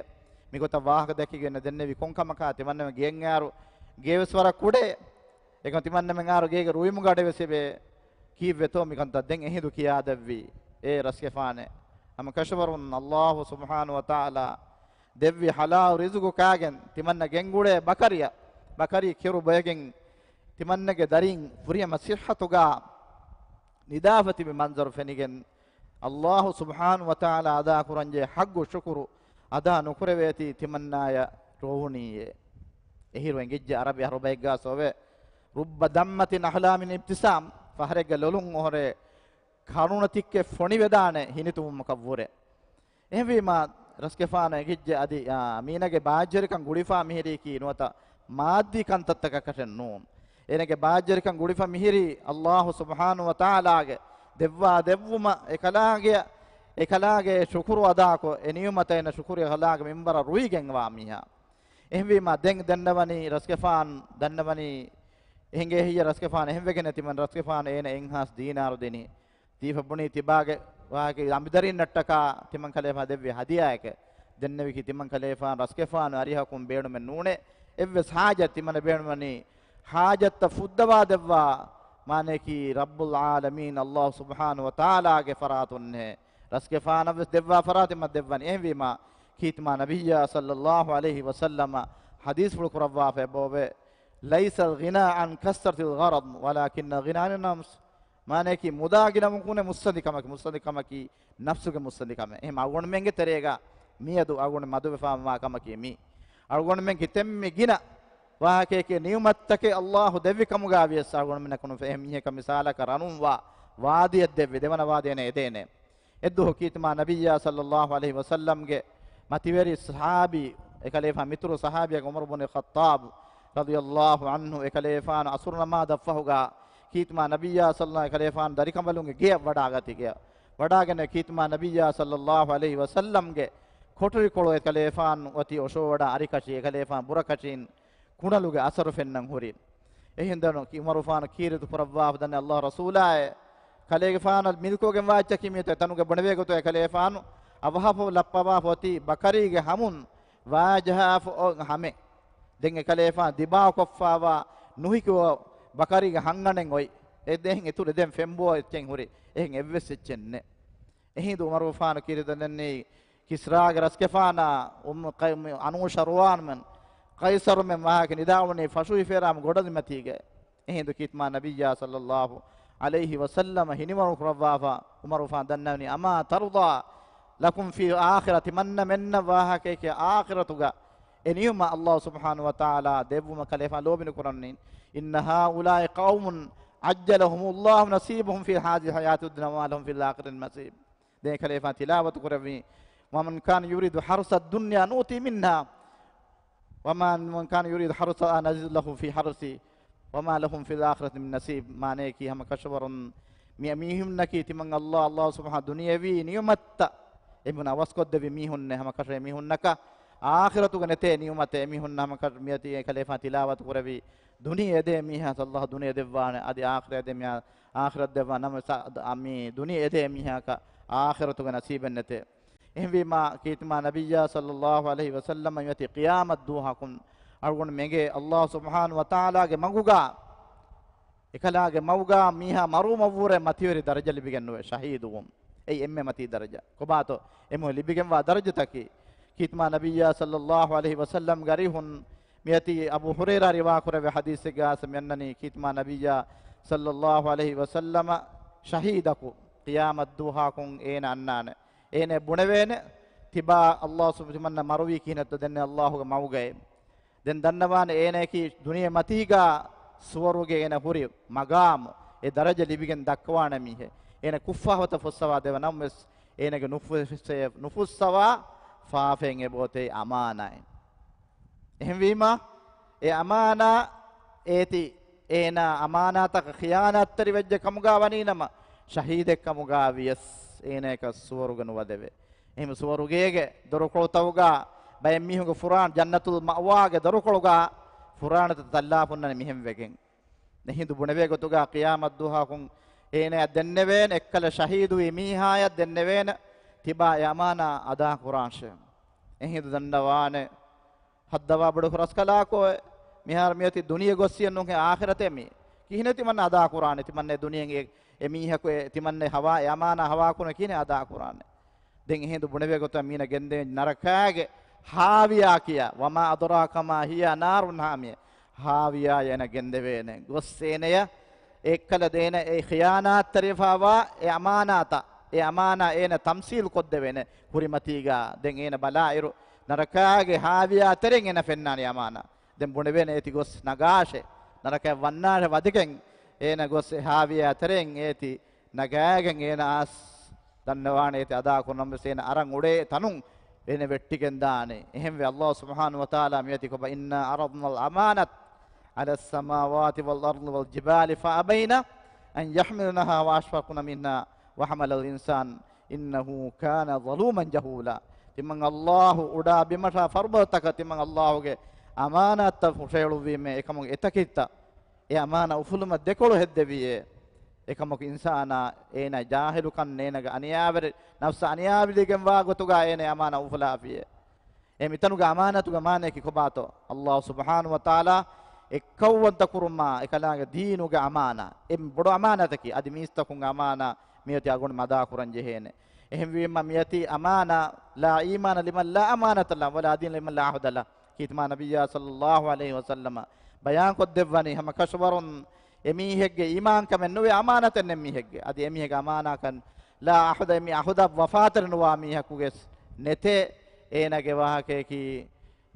މިގޮތަށް ވާހަކަ ދެކިގެން ދެންނެވި ކޮންކަމަކާ ތިމަންނަމެން ގެޔަށް އައިއިރު ގޭވެސް ވަރަށް ކުޑައޭ. އެކަމް ތިމަންނަމެން އައިއިރު ގޭގެ ރުއިމުގެ އަޑެއް ވެސް އެބަ ކީއްވެތޯ މިކަންތައް ދެން އެހިނދު ކިޔާދެއްވީ. އޭ ރަސްގެފާނޭ. ހަމަ ކަށަވަރުން އައްލާހު ސުބްޙާނަހު ވަތަޢާލާ ދެއްވި ޙަލާލު ރިޒުގު ކާގެން ތިމަންނަ ގެންގުޅޭ ބަކަރިއަށް، ބަކަރީ ކިރު ބޮއެގެން ތިމަންނަގެ ދަރިން ފުރިހަމަ ޞިއްޙަތުގާ ނިދާފަ ތިބި މަންޒަރު ފެނިގެން، އައްލާހު ސުބްޙާނަހު ވަތަޢާލާ އަދާ ކުރަންޖެހޭ ޙައްޤު ޝުކުރު އަދާ ނުކުރެވޭތީ ތިމަންނާޔަށް ރޮވުނީއޭ. އެހިރު އެނގިއްޖެ އަރަބި އަހަރުބައެއްގާ ސޮވެ، ރުއްބަ ދަމްމަތިން އަޙްލާ މިން އިބްތިސާމް، ފަހަރެއްގެ ލޮލުން އޮހޮރޭ ކަރުނަތިއްކެއް ފޮނިވެދާނެ ހިނިތުންވުމަކަށްވުރެ. އެހެންވީމާ، ރަސްގެފާނު އެނގިއްޖެ އަދި، އާ، މީނަގެ ބާއްޖަވެރިކަން ގުޅިފާ މިހިރީކީ ނުވަތަ މާއްދީ ކަންތައްތަކަކަށެއް ނޫން. އޭނަގެ ބާއްޖަވެރިކަން ގުޅިފަ މިހިރީ އައްލާހު ސުބްޙާނަހު ވަތަޢާލާގެ ދެއްވާ ދެއްވުމަށް އެކަލާނގެ، އެކަލާނގެ ޝުކުރު އަދާކޮށް، އެ ނިޢުމަތަށް އޭނަ ޝުކުރިއްޔާ ކަލާނގެ މިންވަރަށް ރުއިގެންވާ މީހާ. އެހެންވީމާ، ދެން ދަންނަވަނީ ރަސްގެފާނު ދަންނަވަނީ އެހެންގެ ހެއްޔޭ ރަސްގެފާނު އެހެންވެގެން ތިމަން ރަސްގެފާނު އޭނަ އެއްހާސް ދީނާރު ދިނީ. ދީފަ ބުނީ ތިބާގެ ވާހަކަ އަނބިދަރިންނަށްޓަކާ ތިމަން ކަލޭފާނު ދެއްވި ހަދިޔާއެކޭ. ދެންނެވިކީ ތިމަން ކަލޭފާނު ރަސްގެފާނު އަރިހަކުން ބޭނުމެއް ނޫނޭ. އެއްވެސް ހާޖަތް ތިމަން ބޭނުމަނީ ހާޖަތްތައް ފުއްދަވާ ދެއްވާ، މާނައަކީ ރައްބުލް ޢާލަމީން އައްލާހު ސުބްޙާނަހު ވަތަޢާލާގެ ފަރާތުންހޭ. ރަސްގެފާނަށްވެސް ދެއްވާ ފަރާތެއް މަ ދެއްވަނީ. އެހެންވީމާ، ކީރިތި މާ ނަބިއްޔާ ޞައްލައްލާހު ޢަލައިހި ވަސައްލަމަ ޙަދީޘްފުޅު ކުރައްވާފަ އެބައޮވޭ، ليس الغنى عن كثرة الغرض ولكن الغنى عن النفس. މާނައަކީ މުދާ ގިނަވުން ކުނެ މުއްސަނދިކަމަކީ، މުއްސަނދިކަމަކީ ނަފްސުގެ މުއްސަނދިކަމެއް. އެހެން އަޅުގަނޑުމެންގެ ތެރޭގަ މިއަދު އަޅުގަނޑު މަދުވެފާވާ ކަމަކީ މީ. އަޅުގަނޑުމެން ކިތަންމެ ގިނަ ވާހަކައެކޭ ނިޢުމަތްތަކެއް އައްލާހު ދެއްވި ކަމުގަ ވިޔަސް އަޅުގަނޑުމެންނަކު ނުފެ-، އެހެން މީހަކަށް މިސާލަކަށް ރަނުން ވާ ވާދިއެއް ދެއްވި، ދެވަނަ ވާދި އޭނަ އެދޭނެ. އެއްދުވަހު ކީރިތި މާ ނަބިއްޔާ ޞައްލައްލާހު ޢަލައިހި ވަސައްލަމްގެ މަތިވެރި ޞަޙާބީ، އެކަލޭފާނު މިތުރު ޞަޙާބީއަކީ ޢުމަރު ބުނުލް ޚައްޠާބު ރަޟިޔައްލާހު ޢަންހު، އެކަލޭފާނު ޢަޞުރު ނަމާދަށްފަހުގަ ކީރިތި މާ ނަބިއްޔާ ޞައްލައްލާހު ޢަލައިހި ވަސައްލަމް އެކަލޭފާނު ދަރިކަނބަލުންގެ ގެޔަށް ވަޑާގަތީ، ގެޔަށް ވަޑާގެން ކީރިތި މާ ނަބިއްޔާ ޞައްލައްލާހު ޢަލައިހި ވަސައްލަމްގެ ކޮޓަރިކޮޅު އެކަލޭފާނު އޮތީ އޮށޯވަޑާ އަރިކަށީ، އެކަލޭފާނު ބުރަކަށިން ކުނަލުގެ އަސަރު ފެންނަން ހުރި. އެހިނދަނު ކި-، ޢުމަރުފާނު ކީރިތި ކުރައްވާފަ ދަންނަ އައްލާހު ރަސޫލާއޭ، ކަލޭގެފާނަށް މިލްކުވެގެންވާ އެއްޗަކީ މިއޮތީ ތަނުގެ ބުނެވޭ ގޮތު އެކަލޭފާނު އަވަހަފަ ލައްޕަވާފަ އޮތީ ބަކަރީގެ ހަމުން ވާޖަހާފަ އޮތް ހަމެއް. ދެން އެކަލޭފާނު ދިބާކޮށްފާވާ ނުހިކި ބަކަރީގެ ހަންގަނޑެއް އޮތް. އެ ދެން އިތުރު ދެން ފެންބޯ އެއްޗެއް ހުރި. އެހެން އެއްވެސް އެއްޗެއް ނެތް. އެހިނދު ޢުމަރުފާނު ކީރިތި ދަންނަނީ ކިސްރާގެ ރަސްގެފާނާ އުމް ޤައި-، މި އަނޫޝަރުވާންމެން، ޤައިޞަރުމެން ވާހަކަ ނިދާވަނީ ފަށު އިފޭރާމު ގޮޑަލިމަތީގަ. އެހިނދު ކީރިތި މާ ނަބިއްޔާ ޞައްލައްލާހު ޢަލައިހި ވަސައްލަމަ ހިނިވަރު ކުރައްވާފަ، ޢުމަރުފާނު ދަންނަވަނީ، أما ترضى لكم في الآخرة، ތިމަންނަމެންނަށް ވާހަކައެކޭ އާޚިރަތުގަ އެ ނިޢުމަތް އައްލާހު ސުބްޙާނަހު ވަތަޢާލާ ދެއްވުމަށް ކަލޭފާނު ލޯބިނުކުރަނީ. إن هؤلاء قوم عجل لهم الله نصيبهم في هذه الحياة الدنيا وما لهم في الآخرة من نصيب. ދެން އެކަލޭފާނު ތިލާވަތު ކުރެއްވީ، وَمَنْ كَانَ يُرِيدُ حَرْثَ الدُّنْيَا نُؤْتِهِ مِنْهَا وَمَا، وَمَنْ كَانَ يُرِيدُ حَرْثَ الْآخِرَةِ نُزِدْ لَهُ فِي حَرْثِهِ وَمَا لَهُ فِي الْآخِرَةِ مِنْ نَصِيبٍ. މާނަޔަކީ، ހަމަ ކަށަވަރުން މި މީހުންނަކީ ތިމަން ﷲ، ﷲ ސުބްޙާނަހޫ ދުނިޔެވީ ނިޢުމަތްތައް އެމީހުން އަވަސްކޮށްދެއްވި މީހުންނޭ. ހަމަ ކަށަވަރުން އެމީހުންނަކަށް އާޚިރަތުގަ ނެތޭ ނިޢުމަތެއް. އެމީހުންނަށް ހަމަ ކަށަ-، މިއޮތީ އެކަލޭފާނު ތިލާވަތު ކުރެއްވީ، ދުނިޔެ އެދޭ މީހާ ﷲ ދުނިޔެ ދެއްވާނެ، އަދި އާޚިރަތް އެދޭ މީހާ އާޚިރަތް ދެއްވާ ނަމަ، ސަ-، އަ، މި ދުނިޔެ އެދޭ މީހާއަކަށް އާޚިރަތުގެ ނަސީބެއް ނެތޭ. އެހެންވީމާ، ކީރިތިމާ ނަބިއްޔާ ޞައްލައްލާހު ޢަލައިހި ވަސައްލަމަ މިއޮތީ ޤިޔާމަތް ދުވަހަކުން އަޅުގަނޑު އެނގޭ ﷲ ސުބްޙާނަހޫ ވަތަޢާލާގެ މަގުގަ، އެކަލާގެ މަގުގަ މީހާ މަރުވުމަށްވުރެ މަތިވެރި ދަރަޖަ ލިބިގެން ނުވޭ، ޝަހީދުވުން. އެއީ އެންމެ މަތީ ދަރަޖަ. ކޮބާތޯ އެމީހުން ލިބިގެންވާ ދަރަޖަތަކީ؟ ކީރިތިމާ ނަބިއްޔާ ޞައްލައްލާހު ޢަލައިހި ވަސައްލަމްގެ އަރިހުން މިއޮތީ އަބޫ ހުރައިރާ ރިވާ ކުރެއްވި ޙަދީޘެއްގަ މިއަންނަނީ، ކީރިތިމާ ނަބިއްޔާ ޞައްލައްލާހު ޢަލައިހި ވަސައްލަމަ ޝަހީދަކު ޤިޔާމަތް ދުވަހަކުން އޭނަ އަންނާނެ. އޭނަ ބުނެވޭނެ، ތިބާ ﷲ ސުބް-، ތިމަންނަ މަރުވީ ކިހިނެއްތޯ ދެންނެވި ﷲގެ މަގުގައޭ. ދެން ދަންނަވާނެ އޭނައަކީ ދުނިޔެ މަތީގަ ސުވަރުގެ އޭނަ ހުރި މަގާމު، އެ ދަރަޖަ ލިބިގެން ދައްކަވާނެ މީހެއް. އޭނަ ކުށްފާފަތައް ފުއްސަވާ ދެއްވާ ނަމަވެސް، އޭނަގެ ނުފުއްސެ-، ނުފުއްސަވާ ފާފައިން އެބައޮތޭ އަމާނާތް. އެހެންވީމާ، އެ އަމާނާ އޭތި އޭނާ އަމާނާތަކަށް ޚިޔާނާތްތެރި ވެއްޖެ ކަމުގަ ވަނީ ނަމަ، ޝަހީދެއް ކަމުގަ ވިޔަސް އޭނަޔަކަށް ސުވަރުގެ ނުވަދެވޭ. އެހެން ސުވަރުގޭގެ ދޮރުކޮޅުތަކުގަ ބައެއް މީހުންގެ ފުރާނަ، ޖަންނަތުލް މައުވާގެ ދޮރުކޮޅުގަ ފުރާނަތައް ތައްލާފަ ހުންނަނީ މިހެން ވެގެން. އެހިނދު ބުނެވޭ ގޮތުގަ ޤިޔާމަތް ދުވަހަކުން އޭނަޔަށް ދެންނެވޭނެ، އެއްކަލަ ޝަހީދުވި މީހާޔަށް ދެންނެވޭނެ، ތިބާ އެ އަމާނާ އަދާކުރާށޭ. އެހިނދު ދަންނަވާނެ، ހައްދަވާ ބޮޑު ރަސްކަލާކޯ، މިހާރު މިއޮތީ ދުނިޔެ ގޮއްސިއެއް ނޫންހޭ އާޚިރަތޭ މީ. ކިހިނެއް ތިމަންނަ އަދާކުރާނެ؟ ތިމަންނަ ދުނިޔެއިން އެ، އެ މީހަކު އެ، ތިމަންނަ ހަވާ، އެ އަމާނާ ހަވާކުރުން ކިހިނެއް އަދާކުރާނެ؟ ދެން އެހިނދު ބުނެވޭ ގޮތަށް މީނަ ގެންދެވޭ ނަރަކާގެ ހާވިޔާ ކިޔާ، وَمَا أَدْرَاكَ مَا هِيَهْ نَارٌ حَامِيَةٌ. ހާވިޔާޔަށް އޭނަ ގެންދެވޭނެ. ގޮސް އޭނަޔަށް އެއްކަލަ ދޭނެ އެ ޚިޔާނާތްތެރިވެފަވާ އެ އަމާނާތައް، އެ އަމާނާ އޭނަ ތަމްސީލް ކޮށްދެވޭނެ ކުރިމަތީގަ. ދެން އޭނަ ބަލާއިރު، ނަރަކާގެ ހާވިޔާ ތެރެއިން އޭނަ ފެންނާނެ އަމާނާ. ދެން ބުނެވޭނެ އޭތި ގޮސް ނަގާށޭ. ނަރަކަޔަށް ވަންނާށޭ ވަދެގެން އޭނަ ގޮސް އެ ހާވިޔާ ތެރެއިން އޭތި ނަގާގެން އޭނަ އައިސް ދަންނަވާނެ އޭތި އަދާކުރުން ނަމަވެސް އޭނަ އަރަން އުޅޭ ތަނުން އޭނަ ވެއްޓިގެން ދާނެ. އެހެންވެ، ﷲ ސުބްޙާނަހޫ ވަތަޢާލާ މިއޮތީ ކޮބާ، إِنَّا عَرَضْنَا الْأَمَانَةَ عَلَى السَّمَاوَاتِ وَالْأَرْضِ وَالْجِبَالِ فَأَبَيْنَ أَنْ يَحْمِلْنَهَا وَأَشْفَقْنَ مِنْهَا وَحَمَلَهَا الْإِنْسَانُ إِنَّهُ كَانَ ظَلُومًا جَهُولًا. ތިމަން ﷲ އުޑާ ބިމަށާ ފަރުބަދަތަކަށް ތިމަން ﷲގެ އަމާނާތްތައް ހުށަހެޅުއްވީމޭ، އެކަމުގެ އެތަކެތިތައް އެ އަމާނާ އުފުލުމަށް ދެކޮޅު ހެއްދެވިއޭ. އެކަމަކު އިންސާނާ އޭނާ ޖާހިލުކަން، އޭނާގެ އަނިޔާވެރި ނަފްސަށް އަނިޔާވެރިވެގެންވާ ގޮތުގަ އޭނާ އެ އަމާނާ އުފުލާފިއޭ. އެ މިތަނުގެ އަމާނާތުގެ މާނަޔަކީ ކޮބާތޯ؟ ﷲ ސުބްޙާނަހޫ ވަތަޢާލާ އެއްކައުވަންތަ ކުރުމާ، އެކަލާނގެ ދީނުގެ އަމާނާ، އެ ބޮޑު އަމާނާތަކީ. އަދި މީސްތަކުންގެ އަމާނާ މިއޮތީ އަގުން މަދާ ކުރަން ޖެހޭނެ. އެހެންވީމަ މިއޮތީ އަމާނާ، لَا إِيمَانَ لِمَنْ لَا أَمَانَةَ لَهُ وَلَا دِينَ لِمَنْ لَا عَهْدَ لَهُ. ކީރިތިމާ ނަބިއްޔާ ޞައްލައްލާހު ޢަލައިހި ވަސައްލަމަ ބަޔާންކޮށްދެއްވަނީ، ހަމަ ކަށަވަރުން އެމީހެއްގެ އީމާންކަމެއް ނުވޭ އަމާނާތެއް ނެތް މީހެއްގެ. އަދި އެމީހެއްގެ އަމާނާކަން، لَا عَهْدَ، އެމީ ޢަހުދަށް ވަފާތެރި ނުވާ މީހަކުގެ ނެތޭ. އޭނާގެ ވާހަކަޔަކީ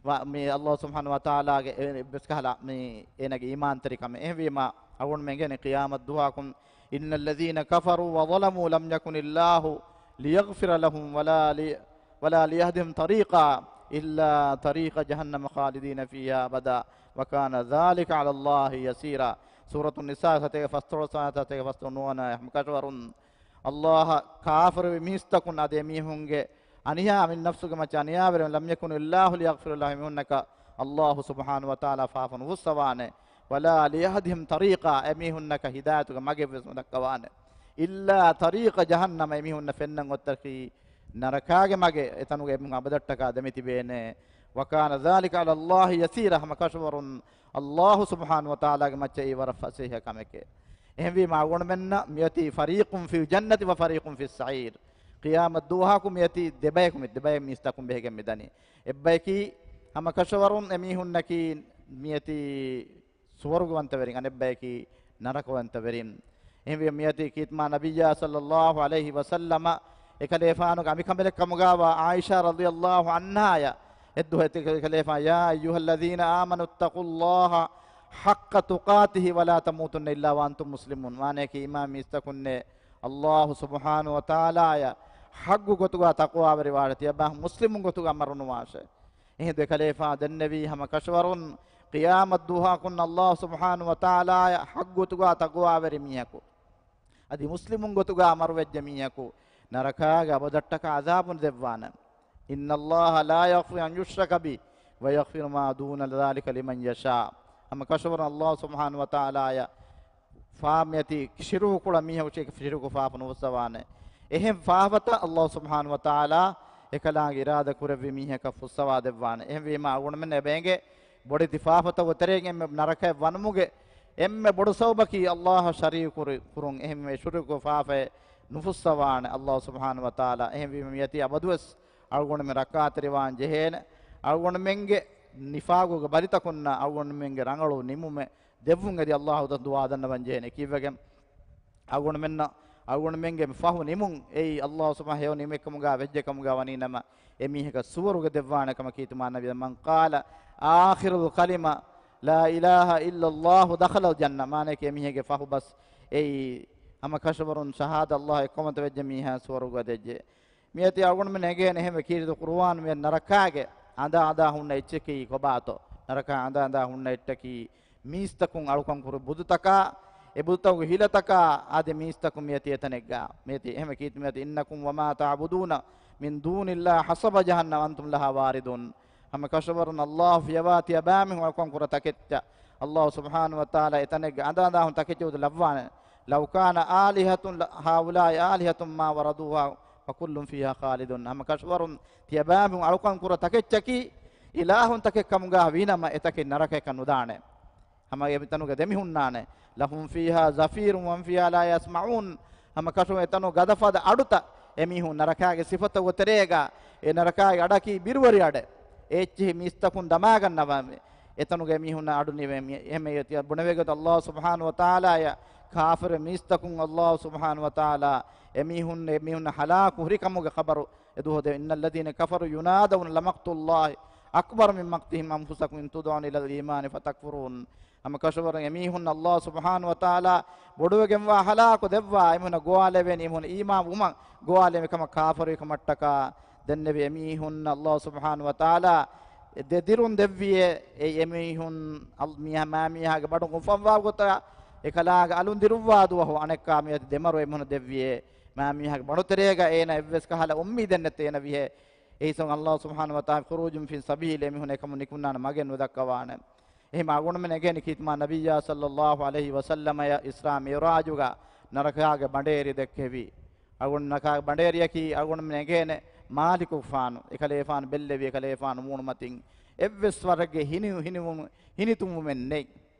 ވަ-، މި ﷲ ސުބްޙާނަހޫ ވަތަޢާލާގެ އެ-، އެއްވެސް ކަހަލަ މި އޭނާގެ އީމާންތެރިކަމެއް. އެހެންވީމަ، އަޅުގަނޑުމެން އެނގޭނެ ޤިޔާމަތް ދުވަހަކުން، إِنَّ الَّذِينَ كَفَرُوا وَظَلَمُوا لَمْ يَكُنِ اللَّهُ لِيَغْفِرَ لَهُمْ وَلَا لِي-، وَلَا لِيَهْدِيَهُمْ طَرِيقًا إِلَّا طَرِيقَ جَهَنَّمَ خَالِدِينَ فِيهَا أَبَدًا وَكَانَ ذَلِكَ عَلَى اللَّهِ يَسِيرًا. ސޫރަތު ނިސާ ސަތޭކަ ފަސްދޮޅަސް ވާނަ ސަތޭކަ ފަސްދޮޅަސް ނުވަނަ އެހެން ކަށަވަރުން ﷲ އަށް ކާފަރުވި މީސްތަކުން އަދި އެމީހުންގެ އަނިޔާ، މި ނަފްސުގެ މައްޗަށް އަނިޔާވެރިވުން، لَمْ يَكُنِ اللَّهُ لِيَغْفِرَ لَهُمْ، އެމީހުންނަކަށް ﷲ ސުބްޙާނަހޫ ވަތަޢާލާ ފާފަ ނުފުއްސަވާނެ. وَلَا لِيَهْدِيَهُمْ طَرِيقًا، އެމީހުންނަކަށް ހިދާޔަތުގެ މަގެއްވެސް ނުދައްކަވާނެ. إِلَّا طَرِيقَ جَهَنَّمَ، އެމީހުންނަށް ފެންނަން އޮތަކީ ނަރަކާގެ މަގެއް، އެތަނުގަ އެމީހުން އަބަދަށްޓަކާ ދެމިތިބޭނެ. وَكَانَ ذَلِكَ عَلَى اللَّهِ يَسِيرًا، ހަމަ ކަށަވަރުން ﷲ ސުބްޙާނަހޫ ވަތަޢާލާގެ މައްޗަށް އެއީ ވަރަށް ފަސޭހަ ކަމެކޭ. އެހެންވީމަ އަޅުގަނޑުމެންނަށް މިއޮތީ فَرِيقٌ فِي الْجَنَّةِ وَفَرِيقٌ فِي السَّعِيرِ. ޤިޔާމަތް ދުވަހަކު މިއޮތީ ދެބަޔަކު، މި ދެބަޔަށް މީސްތަކުން ބެހިގެން މިދަނީ. އެއްބަޔަކީ ހަމަ ކަށަވަރުން އެމީހުންނަކީ މިއޮތީ ސުވަރުގެވަންތަވެރިން، އަނެއްބަޔަކީ ނަރަކަވަންތަވެރިން. އެހެންވެ މިއޮތީ ކީރިތިމާ ނަބިއްޔާ ޞައްލައްލާހު ޢަލައިހި ވަސައްލަމަ އެކަލޭފާނުގެ އަނބިކަނބަލެއް ކަމުގާވާ ޢާއިޝާ ރަޟިޔައްލާހު ޢަންހާޔަށް އެއްދުވަހު އެކަލޭފާނު، يَا أَيُّهَا الَّذِينَ آمَنُوا اتَّقُوا اللَّهَ حَقَّ تُقَاتِهِ وَلَا تَمُوتُنَّ إِلَّا وَأَنْتُمْ مُسْلِمُونَ. މާނަޔަކީ އީމާން މީސްތަކުންނޭ، ﷲ ސުބްޙާނަހޫ ވަތަޢާލާޔަށް ޙައްޤު ގޮތުގާ ތަޤްވާވެރިވާށޭ، ތިޔަބާ މުސްލިމުން ގޮތުގާ މަރުނުވާށޭ. އެހިނދު އެކަލޭފާނު ދެންނެވީ ހަމަ ކަށަވަރުން ޤިޔާމަތް ދުވަހަކުން ﷲ ސުބްޙާނަހޫ ވަތަޢާލާއަށް ޙައްޤު ގޮތުގާ ތަޤްވާވެރި މީހަކު، އަދި މުސްލިމުން ގޮތުގާ މަރުވެއްޖެ މީހަކު ނަރަކާގެ އަބަދަށްޓަކާ ޢަޛާބު ދެއްވާނެ. إن الله لا يغفر أن يشرك به ويغفر ما دون ذلك لمن يشاء. ހަމަ ކަށަވަރުން ﷲ ސުބްޙާނަހޫ ވަތަޢާލާއަށް ފާ މިއަދި ޝިރުކު ކުޅަ މީހަކު ޝިރުކު ފާފަ ނުފުއްސަވާނެ. އެހެން ފާފަތައް ﷲ ސުބްޙާނަހޫ ވަތަޢާލާ އެކަލާނގެ އިރާދަ ކުރެއްވި މީހަކަށް ފުއްސަވާ ދެއްވާނެ. އެހެންވީމާ އަޅުގަނޑުމެން އެބައެނގޭ ބޮޑެތި ފާފަތަކުގެ ތެރެއިން އެންމެ ނަރަކަޔަށް ވަނުމުގެ އެންމެ ބޮޑު ސަބަބަކީ ﷲ އަށް ޝަރީކު ކުރި-، ކުރުން. އެހެންވެ ޝިރުކު ފާފައެއް ނުފުއްސަވާނެ ﷲ ސުބްޙާނަހޫ ވަތަޢާލާ. އެހެންވީމަ މިއަދި އަބަދުވެސް އަޅުގަނޑުމެން ރައްކާތެރިވާން ޖެހޭނެ. އަޅުގަނޑުމެންގެ ނިފާގުގެ ބަލިތަކުންނާ އަޅުގަނޑުމެންގެ ރަނގަޅު ނިމުމެއް ދެއްވުން އެދި ﷲ އަށް ދުޢާ ދަންނަވަން ޖެހޭނެ. ކީއްވެގެން އަޅުގަނޑުމެންނަށް އަޅުގަނޑުމެންގެ ފަހު ނިމުން އެއީ ﷲ ސުބްޙާނަހޫ ހެޔޮ ނިމެއްކަމުގާ ވެއްޖެކަމުގާ ވަނީ ނަމަ، އެމީހަކަށް ސުވަރުގެ ދެއްވާނެ ކަމަކީ ތިމާ ނަބީ، من قال آخر الكلمة لا إله إلا الله دخل الجنة. މާނައަކީ އެމީހެއްގެ ފަހު ބަސް އެއީ ހަމަ ކަށަވަރުން ޝަހާދަ ﷲ އެއްކަމަށް ވެއްޖެ މީހާ ސުވަރުގަ ދެއްޖެ. މިއަދި އަޅުގަނޑުމެން އެނގޭނެ އެހެންވެ ކީރިތި ޤުރުއާން މި ނަރަކާގެ އަނދާ އަނދާ ހުންނަ އެއްޗަކީ ކޮބާތޯ؟ ނަރަކާ އަނދާ އަނދާ ހުންނަ އެއްޗަކީ މީސްތަކުން އަޅުކަން ކުރި ބުދުތަކާ، އެ ބުދުތަކުގެ ހިލަތަކާ އަދި މީސްތަކުން މިއަދި އެތަނެއްގާ. މިއަދި އެހެންވެ ކީރިތި މިއަދި إنكم وما تعبدون من دون الله حصب جهنم أنتم لها واردون. ހަމަ ކަށަވަރުން ﷲ ފިޔަވާ ތިޔަބާމީހުން އަޅުކަން ކުރާ ތަކެއްޗަށް ﷲ ސުބްޙާނަހޫ ވަތަޢާލާ އެތަނެއްގެ އަނދާ އަނދާ ހުން ތަކެއްޗަށް ލައްވާނެ. لو كان آلهة هؤلاء آلهة ما وردوها وكل فيها خالدون. ހަމަ ކަށަވަރުން ތިޔަބާމީހުން އަޅުކަން ކުރާ ތަކެއްޗަކީ އިލާހުން ތަކެއް ކަމުގާ ވީނަމަ އެތަކެއް ނަރަކަޔަކަށް ނުދާނެ. ހަމަ އެ މިތަނުގަ ދެމިހުންނާނެ. لهم فيها زفير وهم فيها لا يسمعون. ހަމަ ކަށަވަރުން އެތަނުގަ ގަދަފަދަ އަޑުތައް އެމީހުން ނަރަކާގެ ސިފަތަކުގެ ތެރޭގަ، އެ ނަރަކާގެ އަޑަކީ ބިރުވެރި އަޑެއް. އެ އެއްޗެހި މީސްތަކުން ދަމާގަންނަވާ އެތަނުގެ މީހުންނަށް އަޑު ނިވެ މި-، އެހެން ބުނެވޭގޮތަށް ﷲ ސުބްޙާނަހޫ ވަތަޢާލާއަށް ކާފިރު މީސްތަކުން ﷲ ސުބްޙާނަހޫ ވަތަޢާލާ އެމީހުން، އެމީހުން ހަލާކު ހުރިކަމުގެ ޚަބަރު އެދުވަހު ދެ، إن الذين كفروا ينادون لمقت الله أكبر من مقتهم أنفسهم إذ تدعون إلى الإيمان فتكفرون. ހަމަ ކަށަވަރުން އެމީހުން ﷲ ސުބްޙާނަހޫ ވަތަޢާލާ ބޮޑުވެގެންވާ ހަލާކު ދެއްވާ އެމީހުންނަށް ގޮވާލެވޭނީ އެމީހުން އީމާން ވުމަށް ގޮވާލެވޭ ކަމަށް ކާފަރުވި ކަމަށްޓަކާ ދެންނެވި އެމީހުން ﷲ ސުބްޙާނަހޫ ވަތަޢާލާ ދެ ދިރުން ދެއްވިއޭ. އެ އެމީހުން އަލް-، މި-، މާ މީހާގެ ބަނޑު އުފަންވާ ގޮތަށް އެކަލާނގެ އަލުން ދިރުއްވާ ދުވަހު އަނެއްކާ މިއަދި ދެމަރު އެމީހުން ދެއްވިއޭ. މާ މީހާގެ ބަނޑު ތެރޭގަ އޭނަ އެއްވެސް ކަހަލަ އުއްމީދެއް ނެތޭ އޭނަ ވިހޭ. އެއީސަން ﷲ ސުބްޙާނަހޫ ވަތަޢާލާ خروج في سبيل އެމީހުން އެކަމުން ނިކުންނާނެ މަގެއް ނުދައްކަވާނެ. އެހެން އަޅުގަނޑުމެން އެނގޭނެ ކީރިތި މާ ނަބިއްޔާ ޞައްލައްލާހު ޢަލައިހި ވަސައްލަމަޔަށް އިސްރާ މިޢުރާޖުގަ ނަރަކާގެ ބަނޑޭރި ދެއްކެވި. އަޅުގަނޑު ނަރަކާގެ ބަނޑޭރިއަކީ އަޅުގަނޑުމެން އެނގޭނެ މާލިކުފާނު، އެކަލޭފާނު ބެއްލެވި، އެކަލޭފާނު މޫނުމަތިން އެއްވެސް ވަރެއްގެ ހިނި-، ހިނިވުން-، ހިނިތުންވުމެއް ނެތް.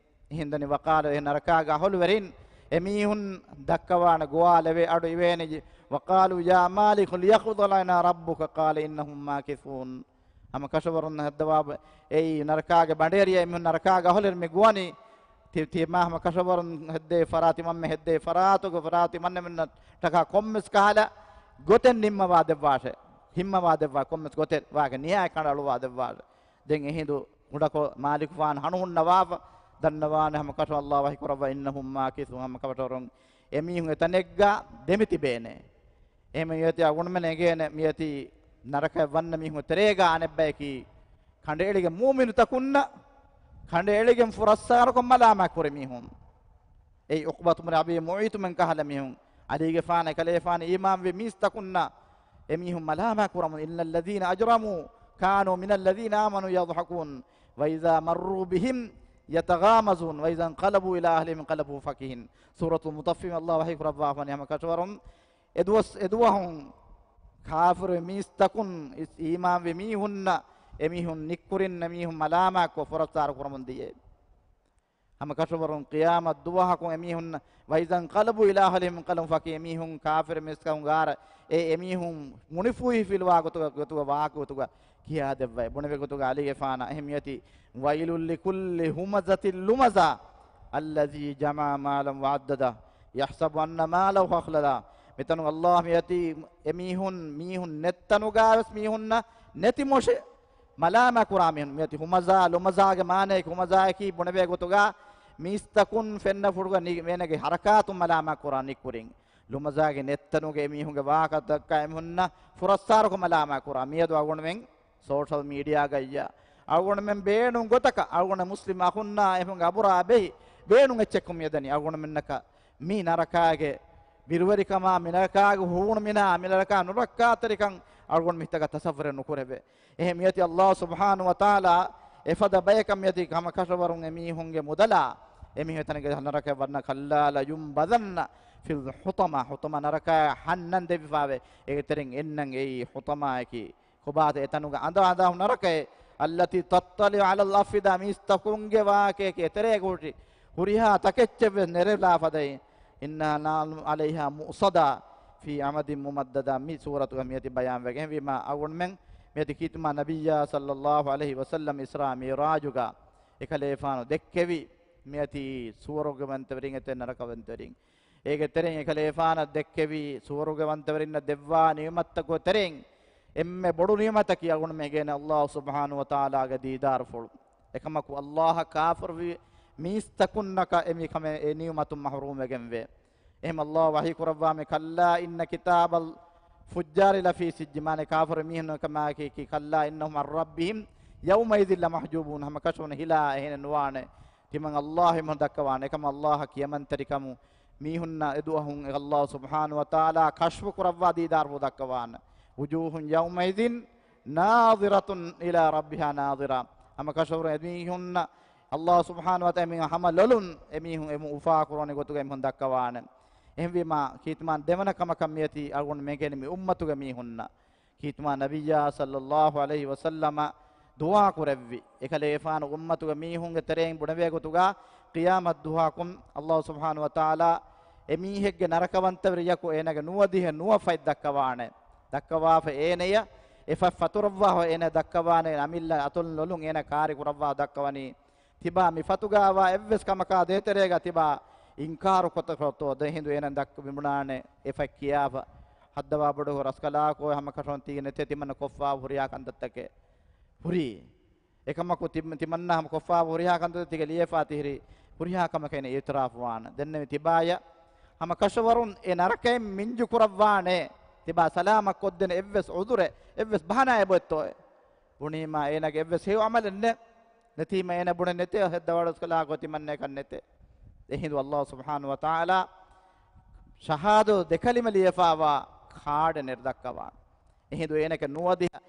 އެހެންދަނީ ވަޤާލު އެ ނަރަކާގެ އަހުލުވެރިން އެމީހުން ދައްކަވާނެ ގޮވާލެވޭ އަޑު އިވޭނެ، وقالوا يا مالك ليقض علينا ربك قال إنهم ماكثون. ހަމަ ކަށަވަރުން ހައްދަވާ އެއީ ނަރަކާގެ ބަނޑޭރިއަށް އެމީހުން ނަރަކާގެ އަހުލެރި މި ގޮވަނީ. ތި-، ތިމާ ހަމަ ކަށަވަރުން ހެއްދޭ ފަރާތުގަ ފަރާތު މަންނަމެންނަށްޓަކާ ކޮންމެސް ކަހަލަ ގޮތެއް ނިންމަވާ ދެއްވާށޭ. ހިންމަވާ ދެއްވާ ކޮންމެސް ގޮތެއް ވާގެ ނިހާޔަތް ކަނޑައަޅުވާ ދެއްވާށޭ. ދެން އެހިނދު ކުޑަކޮށް މާލިކުފާނު ހަނުހުންނަވާފަ ދަންނަވާނެ ހަމަ ކަށަވަރުން ﷲ ވަޙީ ކުރައްވާ إنهم ماكثون. ހަމަ ކަށަވަރުން އެމީހުން އެތަނެއްގަ ދެމިތިބޭނެ. އެހެން މިއޮތީ އަޅުގަނޑުމެން އެނގޭނެ މިއޮތީ ނަރަކަޔަށް ވަންނަ މީހުން ތެރޭގަ އަނެއްބަޔަކީ ކަނޑައެޅިގެން މުއުމިނުތަކުންނަށް ކަނޑައެޅިގެން ފުރައްސާރަކޮށް މަލާމާތް ކުރި މީހުން. އެއީ ޢުޤްބަތު ބުނު އަބީ މުޢައްޠު މެން ކަހަލަ މީހުން. އަލީގެފާނާ އެކަލޭފާނު އީމާންވި މީސްތަކުންނަށް އެމީހުން މަލާމާތް ކުރަމުން إن الذين أجرموا كانوا من الذين آمنوا يضحكون وإذا مروا بهم يتغامزون وإذا انقلبوا إلى أهلهم انقلبوا فكهين. ސޫރަތުލް މުޠައްފިފީން ﷲ ވަޙީ ކުރައްވާފަނީ ހަމަ ކަށަވަރުން އެދުވަސް، އެދުވަހުން ކާފިރު މީސްތަކުން އީމާންވި މީހުންނަށް އެމީހުން ނިއްކުރިން އެމީހުން މަލާމާތްކޮށް ފުރައްސާރަ ކުރަމުން ދިޔައެވެ. ހަމަ ކަށަވަރުން ޤިޔާމަތް ދުވަހަކު އެމީހުން وإذا انقلبوا إلى أهلهم انقلبوا فكهين އެމީހުން ކާފިރު މީސްތަކުން ގާރަ އެ އެމީހުން މުނިފޫހިފިލުވާ ގޮތުގަ، ގޮތުގަ ވާހަކަ ގޮތުގަ ކިޔާދެއްވައި ބުނެވި ގޮތުގަ އަލީގެފާނަށް އެހެން މިއޮތީ ويل لكل همزة لمزة الذي جمع مالا وعدده يحسب أن ماله أخلده. މިތަނު ﷲ މިއޮތީ އެމީހުން، މީހުން ނެތްތަނުގަވެސް މީހުންނަށް ނެތި މޮށި މަލާމާ ކުރާ މީހުން. މިއޮތީ ހުމަޒާ ލުމަޒާގެ މާނައަކީ، ހުމަޒާއަކީ ބުނެވޭ ގޮތުގަ މީސްތަކުން ފެންނަ ފުށުގަ ނި-، މޭނަގެ ހަރަކާތުން މަލާމާ ކުރާ ނިއްކުރިން. ލުމަޒާގެ ނެތްތަނުގެ އެމީހުންގެ ވާހަކަ ދައްކާ އެމީހުންނަށް ފުރައްސާރަކު މަލާމާތް ކުރާ. މިއަދު އަޅުގަނޑުމެން ސޯޝަލް މީޑިއާގައްޔާ އަޅުގަނޑުމެން ބޭނުން ގޮތަކަށް އަޅުގަނޑު މުސްލިމް އަޚުންނާ އެމީހުންގެ އަބުރާ ބެހި ބޭނުން އެއްޗެއްކޮށް މިއަދަނީ. އަޅުގަނޑުމެންނަކަށް މި ނަރަކާގެ ބިރުވެރިކަމާ، މި ނަރަކާގެ ހޫނު މިނާ، މި ނަރަކާ ނުރައްކާތެރިކަން އަޅުގަނޑު މިތަކަށް ތަސައްވަރެއް ނުކުރެވޭ. އެހެން މިއޮތީ ﷲ ސުބްޙާނަހޫ ވަތަޢާލާ އެފަދަ ބަޔަކަށް މިއޮތީ ހަމަ ކަށަވަރުން އެމީހުންގެ މުދަލާ އެމީހުން އެތަނުގެ ނަރަކައަށް ވަންނަ. كلا لينبذن في الحطمة، ޙުޠަމާ ނަރަކައަށް ހަންނަން ދެއްވިފާވޭ. އޭގެ ތެރެއިން އެންނަން އެއީ ޙުޠަމާއަކީ. ކޮބާތަ އެތަނުގަ އަނދާ އަނދާހު ނަރަކައެއް؟ التي تطلع على الأفئدة، މީސްތަކުންގެ ވާހަކައަކީ އެތެރޭގަ ހުރި ހުރިހާ ތަކެއްޗެއްވެސް ނެރެލާ ފަދައިން. إنا نعلم عليها مؤصدا في عمد ممددة، މި ސޫރަތުގަ މިއޮތީ ބަޔާންވެގެން. އެހެންވީމާ އަޅުގަނޑުމެން މިއޮތީ ކީރިތި މާ ނަބިއްޔާ ޞައްލައްލާހު ޢަލައިހި ވަސައްލަމް އިސްރާ މިޢުރާޖުގަ އެކަލޭފާނު ދެއްކެވި މިއޮތީ ސުވަރުގެވަންތަވެރިން އެތެއް ނަރަކަވަންތަވެރިން. އޭގެ ތެރެއިން އެކަލޭފާނަށް ދެއްކެވި ސުވަރުގެވަންތަވެރިންނަށް ދެއްވާ ނިޢުމަތްތަކުގެ ތެރެއިން އެންމެ ބޮޑު ނިޢުމަތަކީ އަޅުގަނޑުމެން އެނގޭނެ ﷲ ސުބްޙާނަހޫ ވަތަޢާލާގެ ދީދާރުފުޅު. އެކަމަކު ﷲ އަށް ކާފަރުވި މީސްތަކުންނަކަށް އެ މި ކަމެއް އެ ނިޢުމަތުން މަޙްރޫމްވެގެންވޭ. އެހެން ﷲ ވަޙީ ކުރައްވާމެ، كلا إن كتاب الفجار لفي سجين، މާނަ ކާފަރު މީހުން ކަމާކީ، كلا إنهم عن ربهم يومئذ لمحجوبون، ހަމަ ކަށަވަރުން ހިލާ އެހެނެއް ނުވާނެ. ތިމަން ﷲ އެމީހުން ދައްކަވާނެ. އެކަމަ ﷲ ކިޔަމަންތެރިކަމު މީހުންނަށް އެދުވަހުން ﷲ ސުބްޙާނަހޫ ވަތަޢާލާ ކަޝްފު ކުރައްވާ ދީދާރު ދައްކަވާނެ. وجوه يومئذ ناضرة إلى ربها ناظرة، ހަމަ ކަށަވަރުން އެމީހުންނަށް ﷲ ސުބްޙާނަހޫ ވަތަޢާލާ އެމީހުން ހަމަ ލޮލުން އެމީހުން އެމު އުފާކުރާނެ ގޮތުގައި އެމީހުން ދައްކަވާނެ. އެހެންވީމާ، ކީރިތި މާ ދެވަނަ ކަމަކަށް މިއޮތީ އަޅުގަނޑު މެނގޭނެ މި އުއްމަތުގެ މީހުންނަށް. ކީރިތި މާ ނަބިއްޔާ ޞައްލައްލާހު ޢަލައިހި ވަސައްލަމަ ދުޢާ ކުރެއްވި، އެކަލޭފާނު އުއްމަތުގެ މީހުންގެ ތެރެއިން ބުނެވޭ ގޮތުގަ، ޤިޔާމަތް ދުވަހަކުން ﷲ ސުބްޙާނަހޫ ވަތަޢާލާ އެމީހެއްގެ ނަރަކަވަންތަވެރިޔަކު އޭނާގެ ނުވަދިހަ ނުވަ ފަތް ދައްކަވާނެ. ދައްކަވާފަ އޭނަޔަށް އެ ފަތް ފަތުރައްވާފަ އޭނާ ދައްކަވާނެ އަމިއްލަ އަތޮޅުން ލޮލުން އޭނާ ކާރި ކުރައްވާ ދައްކަވަނީ. ތިބާ މި ފަތުގާވާ އެއްވެސް ކަމަކާ ދޭތެރޭގަ ތިބާ އިންކާރު ކޮށްތަކަށްތޯ؟ ދެ ހިނދު އޭނަ ދައްކަ ބިނބުނާނެ އެ ފަތް ކިޔާފަ. ހައްދަވާ ބޮޑު ރަސްކަލާކޯ ހަމަ ކަށަވަރުން ތީގެ ނެތޭ ތިމަންނަ ކޮށްފާ ހުރިހާ ކަންތައްތަކެއް ހުރީ. އެކަމަކު ތި-، ތިމަންނަ ހަމަ ކޮށްފާ ހުރިހާ ކަންތައް ތިގެ ލިޔެފާ ތިހިރި ހުރިހާ ކަމަކަށް އިން އިއުތިރާފު ވާނެ. ދެންނެވި ތިބާޔަށް ހަމަ ކަށަވަރުން އެ ނަރަކައިން މިންޖު ކުރައްވާނެ. ތިބާ ސަލާމަތް ކޮށްދޭނެ އެއްވެސް ޢުޛުރެއް، އެއްވެސް ބަހަނާއެއް އެބައޮތްތޯއޭ؟ ބުނީމާ އޭނާގެ އެއްވެސް ހެޔޮ ޢަމަލެއް ނެ-، ނެތީމަ އޭނަ ބުނެ ނެތޭ ހައްދަވާ ރަސްކަލާކޯ ތިމަންނަ އެކަން ނެތޭ. އެހިނދު ﷲ ސުބްޙާނަހޫ ވަތަޢާލާ ޝަހާދަތު ދެކަލިމަ ލިޔެފާވާ ކާޑެއް ނެރެ ދައްކަވާނެ. އެހިނދު އޭނަގެ ނުވަދިހަ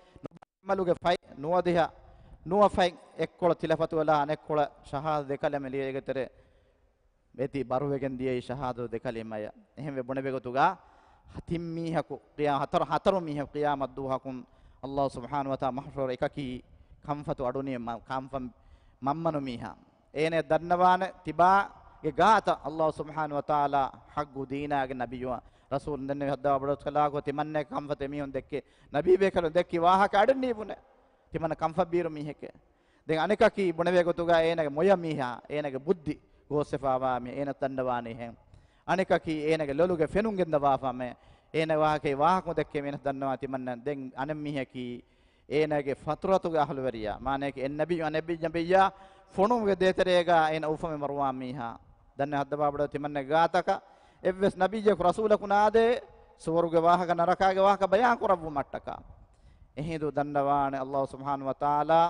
ޢަމަލުގެ ފަތް ނުވަދިހަ ނުވަ ފަތް އެއްކޮޅަށް ތިލަފަތުވެލާ އަނެއްކޮޅަށް ޝަހާދަތު ދެކަލިމަ ލިޔެގެ ތެރޭ އެތި ބަރުވެގެން ދިޔައީ ޝަހާދަތު ދެކަލިމަޔަށް. އެހެންވެ ބުނެވޭ ގޮތުގަ ތިން މީހަކު ޤިޔާ-، ހަތަރު، ހަތަރު މީހަކު ޤިޔާމަތް ދުވަހަކުން ﷲ ސުބްޙާނަހޫ ވަތަޢާލާ މަޙްޝަރު އެކަކީ ކަންފަތު އަޑުނިޔެ މަ-، ކަންފަ މަންމަނު މީހާ. އޭނަ ދަންނަވާނެ ތިބާގެ ގާތަށް ﷲ ސުބްޙާނަހޫ ވަތަޢާލާ ޙައްޤު ދީނާގެ ނަބިއްޔު ރަސޫލު ދެންނެވި ހައްދަވާ ބޮޑު ކަލާކޯ ތިމަންނަ ކަންފަތު މީހުން ދެއްކި ނަބީ ބޭކަލުން ދެއްކި ވާހަކަ އަޑެއް ނީބުނެ. ތިމަންނަ ކަންފަށް ބީރު މީހެކޭ. ދެން އަނެކަކީ ބުނެވޭ ގޮތުގަ އޭނަގެ މޮޔަ މީހާ، އޭނަގެ ބުއްދި ގޯސްވެފާވާ މީހާ، އޭނަ ދަންނަވާނީ ހެން. އަނެކަކީ އޭނަގެ ލޮލުގެ ފެނުން ގެންދަވާފާ މޭ. އޭނަ ވާހަކައި ވާހަކަ ދެއްކޭ މީނަ ދަންނަވާ ތިމަންނަ. ދެން އަނެއް މީހަކީ އޭނަގެ ފަތުރަތުގެ އަހުލުވެރިޔާ، މާނައަކީ އެއް ނަބިއްޔު އަނެއް ނަބިއްޔާ ފޮނުވުމުގެ ދޭތެރޭގަ އޭނަ އުފަމެ މަރުވާ މީހާ. ދަންނަ ހައްދަވާ ބޮޑު ތިމަންނަ ގާތަކަށް އެއްވެސް ނަބިއްޔަކު ރަސޫލަކު ނާދޭ ސުވަރުގެ ވާހަކަ ނަރަކާގެ ވާހަކަ ބަޔާން ކުރައްވުމަށްޓަކާ. އެހިނދު ދަންނަވާނެ ﷲ ސުބްޙާނަހޫ ވަތަޢާލާ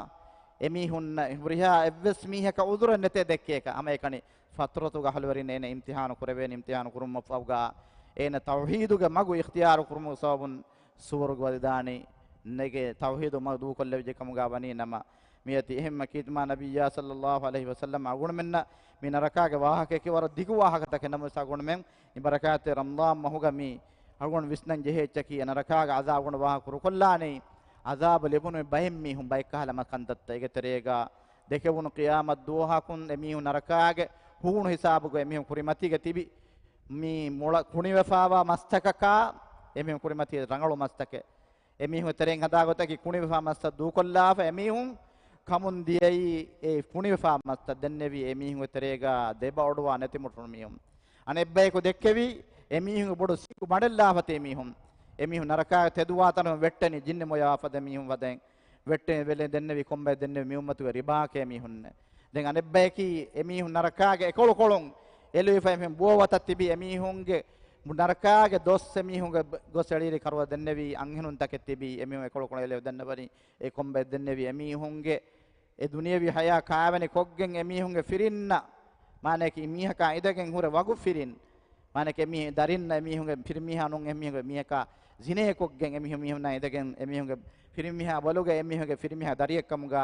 އެމީހުންނަށް ހުރިހާ އެއްވެސް މީހަކަށް ޢުޛުރެއް ނެތޭ ދެއްކޭކަށް. ހަމައެކަނި ފަތުރަތުގެ އަހުލުވެރިން އޭނަ އިމްތިޙާނު ކުރެވޭނެ، އިމްތިޙާނު ކުރުމަށްފަހުގަ އޭނަ ތައުޙީދުގެ މަގު އިޚްތިޔާރު ކުރުމުގެ ސަބަބުން ސުވަރުގެ ވަދެދާނީ ނެގޭ ތައުޙީދު މަގު ދޫކޮށްލެވިއްޖެ ކަމުގަ ވަނީ ނަމަ، މިއޮތީ އެހެންމަ ކީރިތި މާ ނަބިއްޔާ ޞައްލައްލާހު ޢަލައިހި ވަސައްލަމް އަޅުގަނޑުމެންނަށް މި ނަރަކާގެ ވާހަކައަކީ ވަރަށް ދިގު ވާހަކަތަކެއް. ނަމަވެސް އަޅުގަނޑުމެން މި ބަރަކާތްތެރި ރަމަޟާން މަހުގަ މި އަޅުގަނޑު ވިސްނަން ޖެހޭ އެއްޗަކީ އެ ނަރަކާގެ ޢަޛާބު ގުނަ ވާހަކަ ކުރުކޮށްލާނީ، ޢަޛާބު ލިބުނު ބައެއް މީހުން ބައެއްކަހަލަ މަ ކަންތައްތައް. އޭގެ ތެރޭގަ ދެކެވުނު ޤިޔާމަތް ދުވަހަކުން އެމީހުން ނަރަކާގެ ހޫނު ހިސާބުގަ އެމީހުން ކުރިމަތީގަ ތިބި މި މޮޅަށް ކުނިވެފާވާ މަސްތަކަކާ އެމީހުން ކުރިމަތީ ރަނގަޅު މަސްތަކެއް. އެމީހުން ތެރެއިން ހަދާ ގޮތަކީ ކުނިވެފާ މަސްތައް ދޫކޮށްލާފަ އެމީހުން ކަމުން ދިޔައީ އެ ކުނިވެފާ މަސްތައް ދެންނެވީ އެމީހުންގެ ތެރޭގަ ދެބައޮޑުވާ ނެތިމުށުން މީހުން. އަނެއްބަޔަކު ދެއްކެވީ އެމީހުންގެ ބޮޑު ސިކު ބަނޑެއްލާފަ ތި މީހުން. އެމީހުން ނަރަކާގެ ތެދުވާތަނުން ވެއްޓެނީ ޖިންނި މޮޔަވާ ފަދަ މީހުން ފަދައިން. ވެއްޓެން ވެލެން ދެންނެވި ކޮންބައެއް ދެންނެވި މި އުއްމަތުގެ ރިބާކޭ މީހުންނެ. ދެން އަނެއްބަޔަކީ އެމީހުން ނަރަކާގެ އެކޮޅުކޮޅުން އެލުވިފަ އެމީހުން ބުއަވަތަށް ތިބި އެމީހުންގެ ނަރަކާގެ ދޮސް އެމީހުންގެ ބ-، ގޮސް އެޅިއިރު ކަރުވަ ދެންނެވީ އަންހެނުންތަކެއް ތިބީ، އެމީހުން އެކޮޅުކޮޅު އެލެވި ދެންނެވަނީ، އެ ކޮންބައެއް ދެންނެވީ އެމީހުންގެ އެ ދުނިޔެވީ ހަޔާ ކާވެނި ކޮށްގެން އެމީހުންގެ ފިރިންނަށް، މާނަޔަކީ މީހަކާ އިނދެގެން ހުރެ ވަގު ފިރިން، މާނަޔަކީ މީ ދަރިންނަށް އެމީހުންގެ ފިރިމީހާ ނޫން އެމީހުންގެ މީހަކާ ޒިނޭ ކޮށްގެން އެމީހުން މީހުންނާ އިނދެގެން އެމީހުންގެ ފިރިމީހާ ބޮލުގަ އެމީހުންގެ ފިރިމީހާ ދަރިއެއްކަމުގަ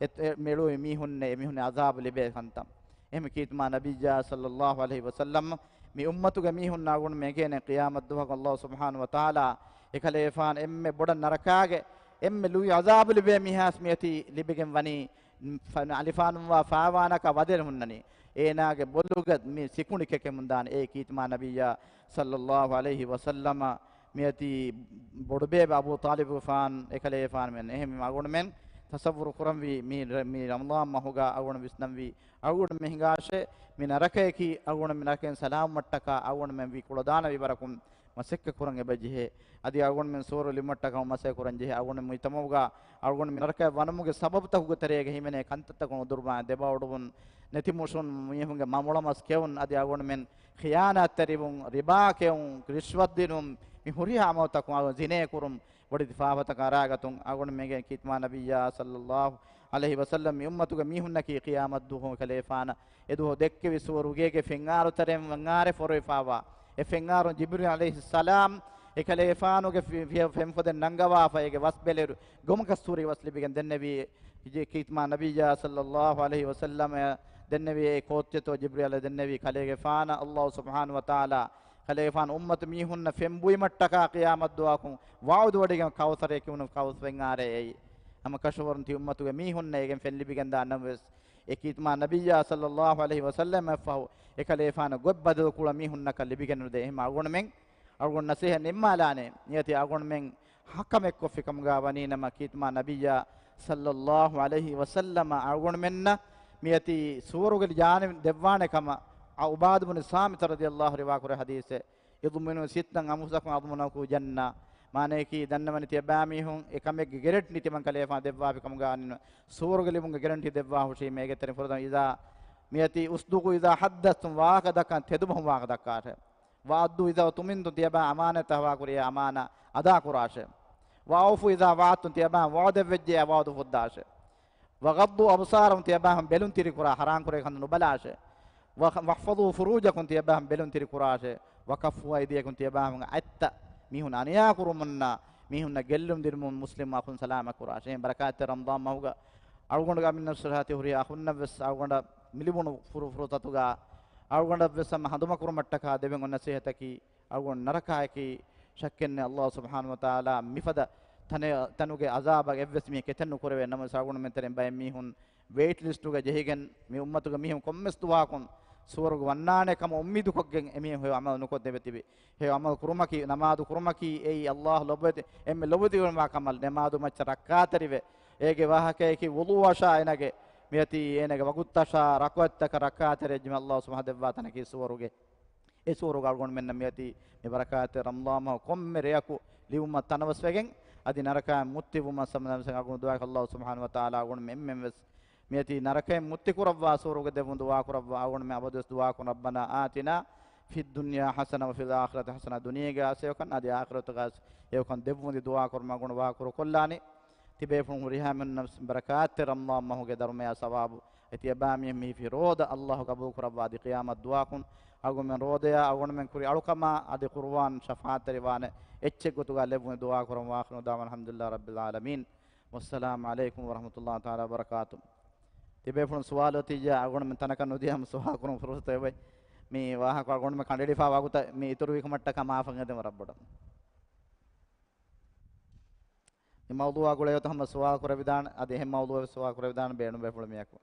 އެ-، އެ-، މެޅުވި މީހުންނެއް އެމީހުންނަށް އަޒާބު ލިބޭ ކަންތައް. އެހެން ކީރިތި މާ ނަބިއްޔާ ޞައްލައްލާހު ޢަލައިހި ވަސައްލަމް މި އުއްމަތުގެ މީހުންނަށް އަޅުގަނޑު މެން އެނގޭނެ ޤިޔާމަތް ދުވަހަކު ﷲ ސުބްޙާނަހޫ ވަތަޢާލާ އެކަލޭފާނު އެންމެ ބޮޑަށް ނަރަކާގެ އެންމެ ލުއި ޢަޒާބު ލިބޭ މީހާސް މިއޮތީ ލިބިގެން ވަނީ، ފަ-، އަލިފާނުންވާ ފާވާނަކާ ވަދެ ހުންނަނީ. އޭނާގެ ބޮލުގަ މި ސިކުނޑި ކެކެމުން ދާނެ. އޭ ކީރިތި މާ ނަބިއްޔާ ޞައްލައްލާހު ޢަލައިހި ވަސައްލަމަ މިއޮތީ ބޮޑުބޭބެ އަބޫ ޠާލިބުގެފާން އެކަލޭފާނުމެން. އެހެންވީމަ އަޅުގަނޑުމެން ތަޞައްވުރު ކުރަންވީ މި ރަ-، މި ރަމަޟާން މަހުގަ އަޅުގަނޑު ވިސްނަންވީ އަޅުގަނޑު މި ހިނގާށޭ، މި ނަރަކަޔަކީ އަޅުގަނޑު މި ނަރަކައިން ސަލާމަތްވުމަށްޓަކާ އަޅުގަނޑުމެން ވީ ކުޅަދާނަވި ވަރަކުން މަސައްކަތް ކުރަން އެބަޖެހޭ. އަދި އަޅުގަނޑުމެން ސުވަރު ލިބުމަށްޓަކާ މަސައްކަތް ކުރަން ޖެހޭ. އަޅުގަނޑު މުޖްތަމަޢުގަ އަޅުގަނޑު މި ނަރަކަޔަށް ވަނުމުގެ ސަބަބުތަކުގެ ތެރޭގަ ހިމެނޭ ކަންތައްތަކުން އުދުރުމާ ދެބައުޑުވުން، ނެތިމުށުން، މީހުންގެ މަ-، މޮޅަމަސް ކެއުން، އަދި އަޅުގަނޑުމެން ޚިޔާނާތްތެރިވުން، ރިބާ ކެއުން، ރިޝްވަތް ދިނުން، މި ހުރިހާ އަމަލުތަކުން އަޅުގަނޑު ޒިނޭ ކުރުން، ވޮޑިދި ފާފަތަކަށް އަރާގަތުން އަޅުގަނޑު މެންގެ ކީރިތި މާ ނަބިއްޔާ ޞައްލައްލާހު ޢަލައިހި ވަސައްލަމް މި އުއްމަތުގެ މީހުންނަކީ ޤިޔާމަތް ދުވަހު އެކަލޭފާނަށް އެދުވަހު ދެއްކެވި ސުވަރުގޭގެ ފެންއާރު ތެރެއިން ފެންއާރެއް ފޮރުވިފާވާ، އެ ފެންއާރުން ޖިބްރީލް ޢަލައިހިއްސަލާމް އެކަލޭފާނުގެ ފި-، ފި-، ފެންފޮދެއް ނަންގަވާފަ، އޭގެ ވަސް ބެލެއިރު ގޮމަކަސްތޫރީ ވަސް ލިބިގެން ދެންނެވީ. ކީރިތި މާ ނަބިއްޔާ ޞައްލައްލާހު ޢަލައިހި ވަސައްލަމަށް ދެންނެވީ އެ ކޯއްޗެއްތޯ ޖިބްރީލް ދެންނެވީ ކަލޭގެފާނަށް ﷲ ސުބްޙާނަހޫ ވަތަޢާލާ ކަލޭގެފާނު އުއްމަތު މީހުންނަށް ފެން ބުއިމަށްޓަކާ ޤިޔާމަތް ދުވަހަކުން ވަޢުދު ވޮޑިގެން ކައުސަރޭ ކިޔުނު ކައުސަ ފެންއާރޭ އެއީ. ހަމަ ކަށަވަރުން ތި އުއްމަތުގެ މީހުންނަށް އޭގެން ފެން ލިބިގެންދާނަމަވެސް، އެ ކީރިތި މާ ނަބިއްޔާ ޞައްލައްލާހު ޢަލައިހި ވަސައްލަމަށްފަހު އެކަލޭފާނު ގޮތް ބަދަލު ކުޅަ މީހުންނަކަށް ލިބިގެންނުދޭ. އެހެން އަޅުގަނޑުމެން އަޅުގަނޑު ނަސޭހަތް ނިންމާލާނެ. މިއޮތީ އަޅުގަނޑުމެން ޙަކަމެއްކޮށްފިކަމުގަ ވަނީނަމަ، ކީރިތި މާ ނަބިއްޔާ ޞައްލައްލާހު ޢަލައިހި ވަސައްލަމަ އަޅުގަނޑުމެންނަށް މިއޮތީ ސުވަރުގެ ޖާނިބު ދެއްވާނެ ކަމަށް ޢުބާދު ބުނު ޞާމިތު ރަޟިޔައްލާހު ރިވާކުރެއްވި ޙަދީޘެއް، اضمنوا ستا أنفسكم أضمنكم الجنة. މާނަޔަކީ، ދަންނަވަނީ ތިޔަބައިމީހުން އެކަމެއްގެ ގެރެންޓީ ތިމަން ކަލޭފާނު ދެއްވާފި ކަމުގަ ވަނީ، ސުވަރުގެ ލިބުމުގެ ގެރެންޓީ ދެއްވާ ހުށީމޭ. އޭގެ ތެރެއިން ފުރަތަމަ، އިޒާ، މިއޮތީ، اصدقوا إذا حدثتم، ވާހަކަ ދައްކަން ތެދުބަހުން ވާހަކަ ދައްކާށޭ. وأدوا إذا اؤتمنتم، ތިޔަބައިން އަމާނާތްތައް ހަވާލުކުރިޔާ އަމާނާ އަދާކުރާށޭ. وأوفوا إذا وعدتم، ތިޔަބައިން ވަޢުދެއްވެއްޖެޔާ ވަޢުދު ފުއްދާށޭ. وغضوا أبصاركم، ތިޔަބައިން ބެލުން ތިރިކުރާ، ޙަރާންކުރެވޭ ކަންތައް ނުބަލާށޭ. وخ-، واحفظوا فروجكم، ތިޔަބައިން ބެލުން ތިރިކުރާށޭ. وكفوا أيديكم، ތިޔަބައިން އަތްތައް މީހުން އަނިޔާ ކުރުމުންނާ، މީހުންނަށް ގެއްލުން ދިނުމުން މުސްލިމް އަޚުން ސަލާމަތް ކުރާށޭ. އެހެން ބަރަކާތްތެރި ރަމަޟާން މަހުގަ އަޅުގަނޑުގެ އަމިއްލަ ނަޞޭޙަތީ ހުރި އަޚުންނަށްވެސް އަޅުގަނޑަށް މިލިބުނު ފުރު-، ފުރުޞަތުގަ އަޅުގަނޑަށްވެސް ހަމަ ހަނދުމަކުރުމަށްޓަކާ ދެވެން އޮންނަ ނަޞޭޙަތަކީ، އަޅުގަނޑު ނަރަކައަކީ ޝައްކެއްނެތް. ﷲ ސުބްޙާނަހޫ ވަތަޢާލާ މިފަދަ ތަނެއް، ތަނުގެ ޢަޒާބަށް އެއްވެސް މީހެއް ކެތެއް ނުކުރެވޭ. ނަމަވެސް އަޅުގަނޑުމެން ތެރެއިން ބައެއް މީހުން ވެއިޓް ލިސްޓުގަ ޖެހިގެން މި އުއްމަތުގެ މީހުން ކޮންމެސް ދުވަހަކުން ސުވަރުގެ ވަންނާނެ ކަމަށް އުއްމީދުކޮށްގެން އެމީހުން ހެޔޮ ޢަމަލު ނުކޮށް ދެވެތިބި. ހެޔޮ ޢަމަލު ކުރުމަކީ، ނަމާދު ކުރުމަކީ އެއީ ﷲ ލޮބުވެތި، އެންމެ ލޮބުވެތިވެވޭ ކަމެއް. ނަމާދު މައްޗަށް ރައްކާތެރިވެ، އޭގެ ވާހަކަޔަކީ ވުޟޫއަށާ އޭނާގެ މިއޮތީ އޭނާގެ ވަގުތުތަށާ ރަކުޢަތްތަކަށް ރައްކާތެރިވެއްޖެމެ ﷲ ސުބްޙާނަހޫ ދެއްވާ ތަނަކީ ސުވަރުގެ. އެ ސުވަރުގަ އަޅުގަނޑުމެންނަށް މިއޮތީ މި ބަރަކާތްތެރި ރަމަޟާން މަހު ކޮންމެ ރެޔަކު ލިބުމަށް ތަނަވަސްވެގެން، އަދި ނަރަކައިން މުއްތިވުމަށް ސަމަދަމަސަ އަޅުގަނޑު ދުޢާކޮށް ﷲ ސުބްޙާނަހޫ ވަތަޢާލާ އަޅުގަނޑުމެން އެންމެންވެސް މިއޮތީ ނަރަކައިން މުއްތިކުރައްވާ ސުވަރުގެ ދެއްވުން ދުޢާކުރައްވާ. އަޅުގަނޑުމެން އަބަދުވެސް ދުޢާކުރަން، ربنا آتنا في الدنيا حسنة وفي الآخرة حسنة، ދުނިޔޭގަ އަސް ހެޔޮކަން އަދި އާޚިރަތުގަ އަސް ހެޔޮކަން ދެއްވުން ދުޢާކުރުމަށް އަޅުގަނޑު ވާކުރު ކޮށްލާނީ. ތިބޭފުޅުން ހުރިހާ މީހުންނަށް ބަރަކާތްތެރި ރަމަޟާން މަހުގެ ދަރުމަޔާ ސަވާބު އެ ތިޔަބައިމީހުން މި ހިފި ރޯދަ ﷲ ގަބޫލުކުރައްވާ އަދި ޤިޔާމަތް ދުވަހަކުން އަޅުގަނޑުމެން ރޯދަޔާ އަޅުގަނޑުމެން ކުރި އަޅުކަމާ އަދި ޤުރުއާން ޝަފާޢަތްތެރިވާނެ އެއްޗެއް ގޮތުގަ ލެއްވުން ދުޢާކުރަން. وآخر دعوانا أن الحمد لله رب العالمين. والسلام عليكم ورحمة الله تعالى وبركاته. ތިބޭފުޅުން ސުވާލު އޮތިއްޔާ އަޅުގަނޑުމެން ތަނަކަށް ނުދިޔަ ހަމަ ސުވާލު ކުރުން ފުރުޞަތު އެބައި. މި ވާހަކަ އަޅުގަނޑުމެން ކަނޑައެޅިފަ ވަގުތަށް މި އިތުރުވީ ކަމަށްޓަކާ މާފަށް އެދެމަ ރައްބުޑަ. މި މައުޟޫޢާ ގުޅޭ އޮތަ ހަމަ ސުވާލު ކުރެވިދާނެ، އަދި އެހެން މައުޟޫޢެއް ސުވާލު ކުރެވިދާނެ ބޭނުން ބޭފުޅު މިއަކު.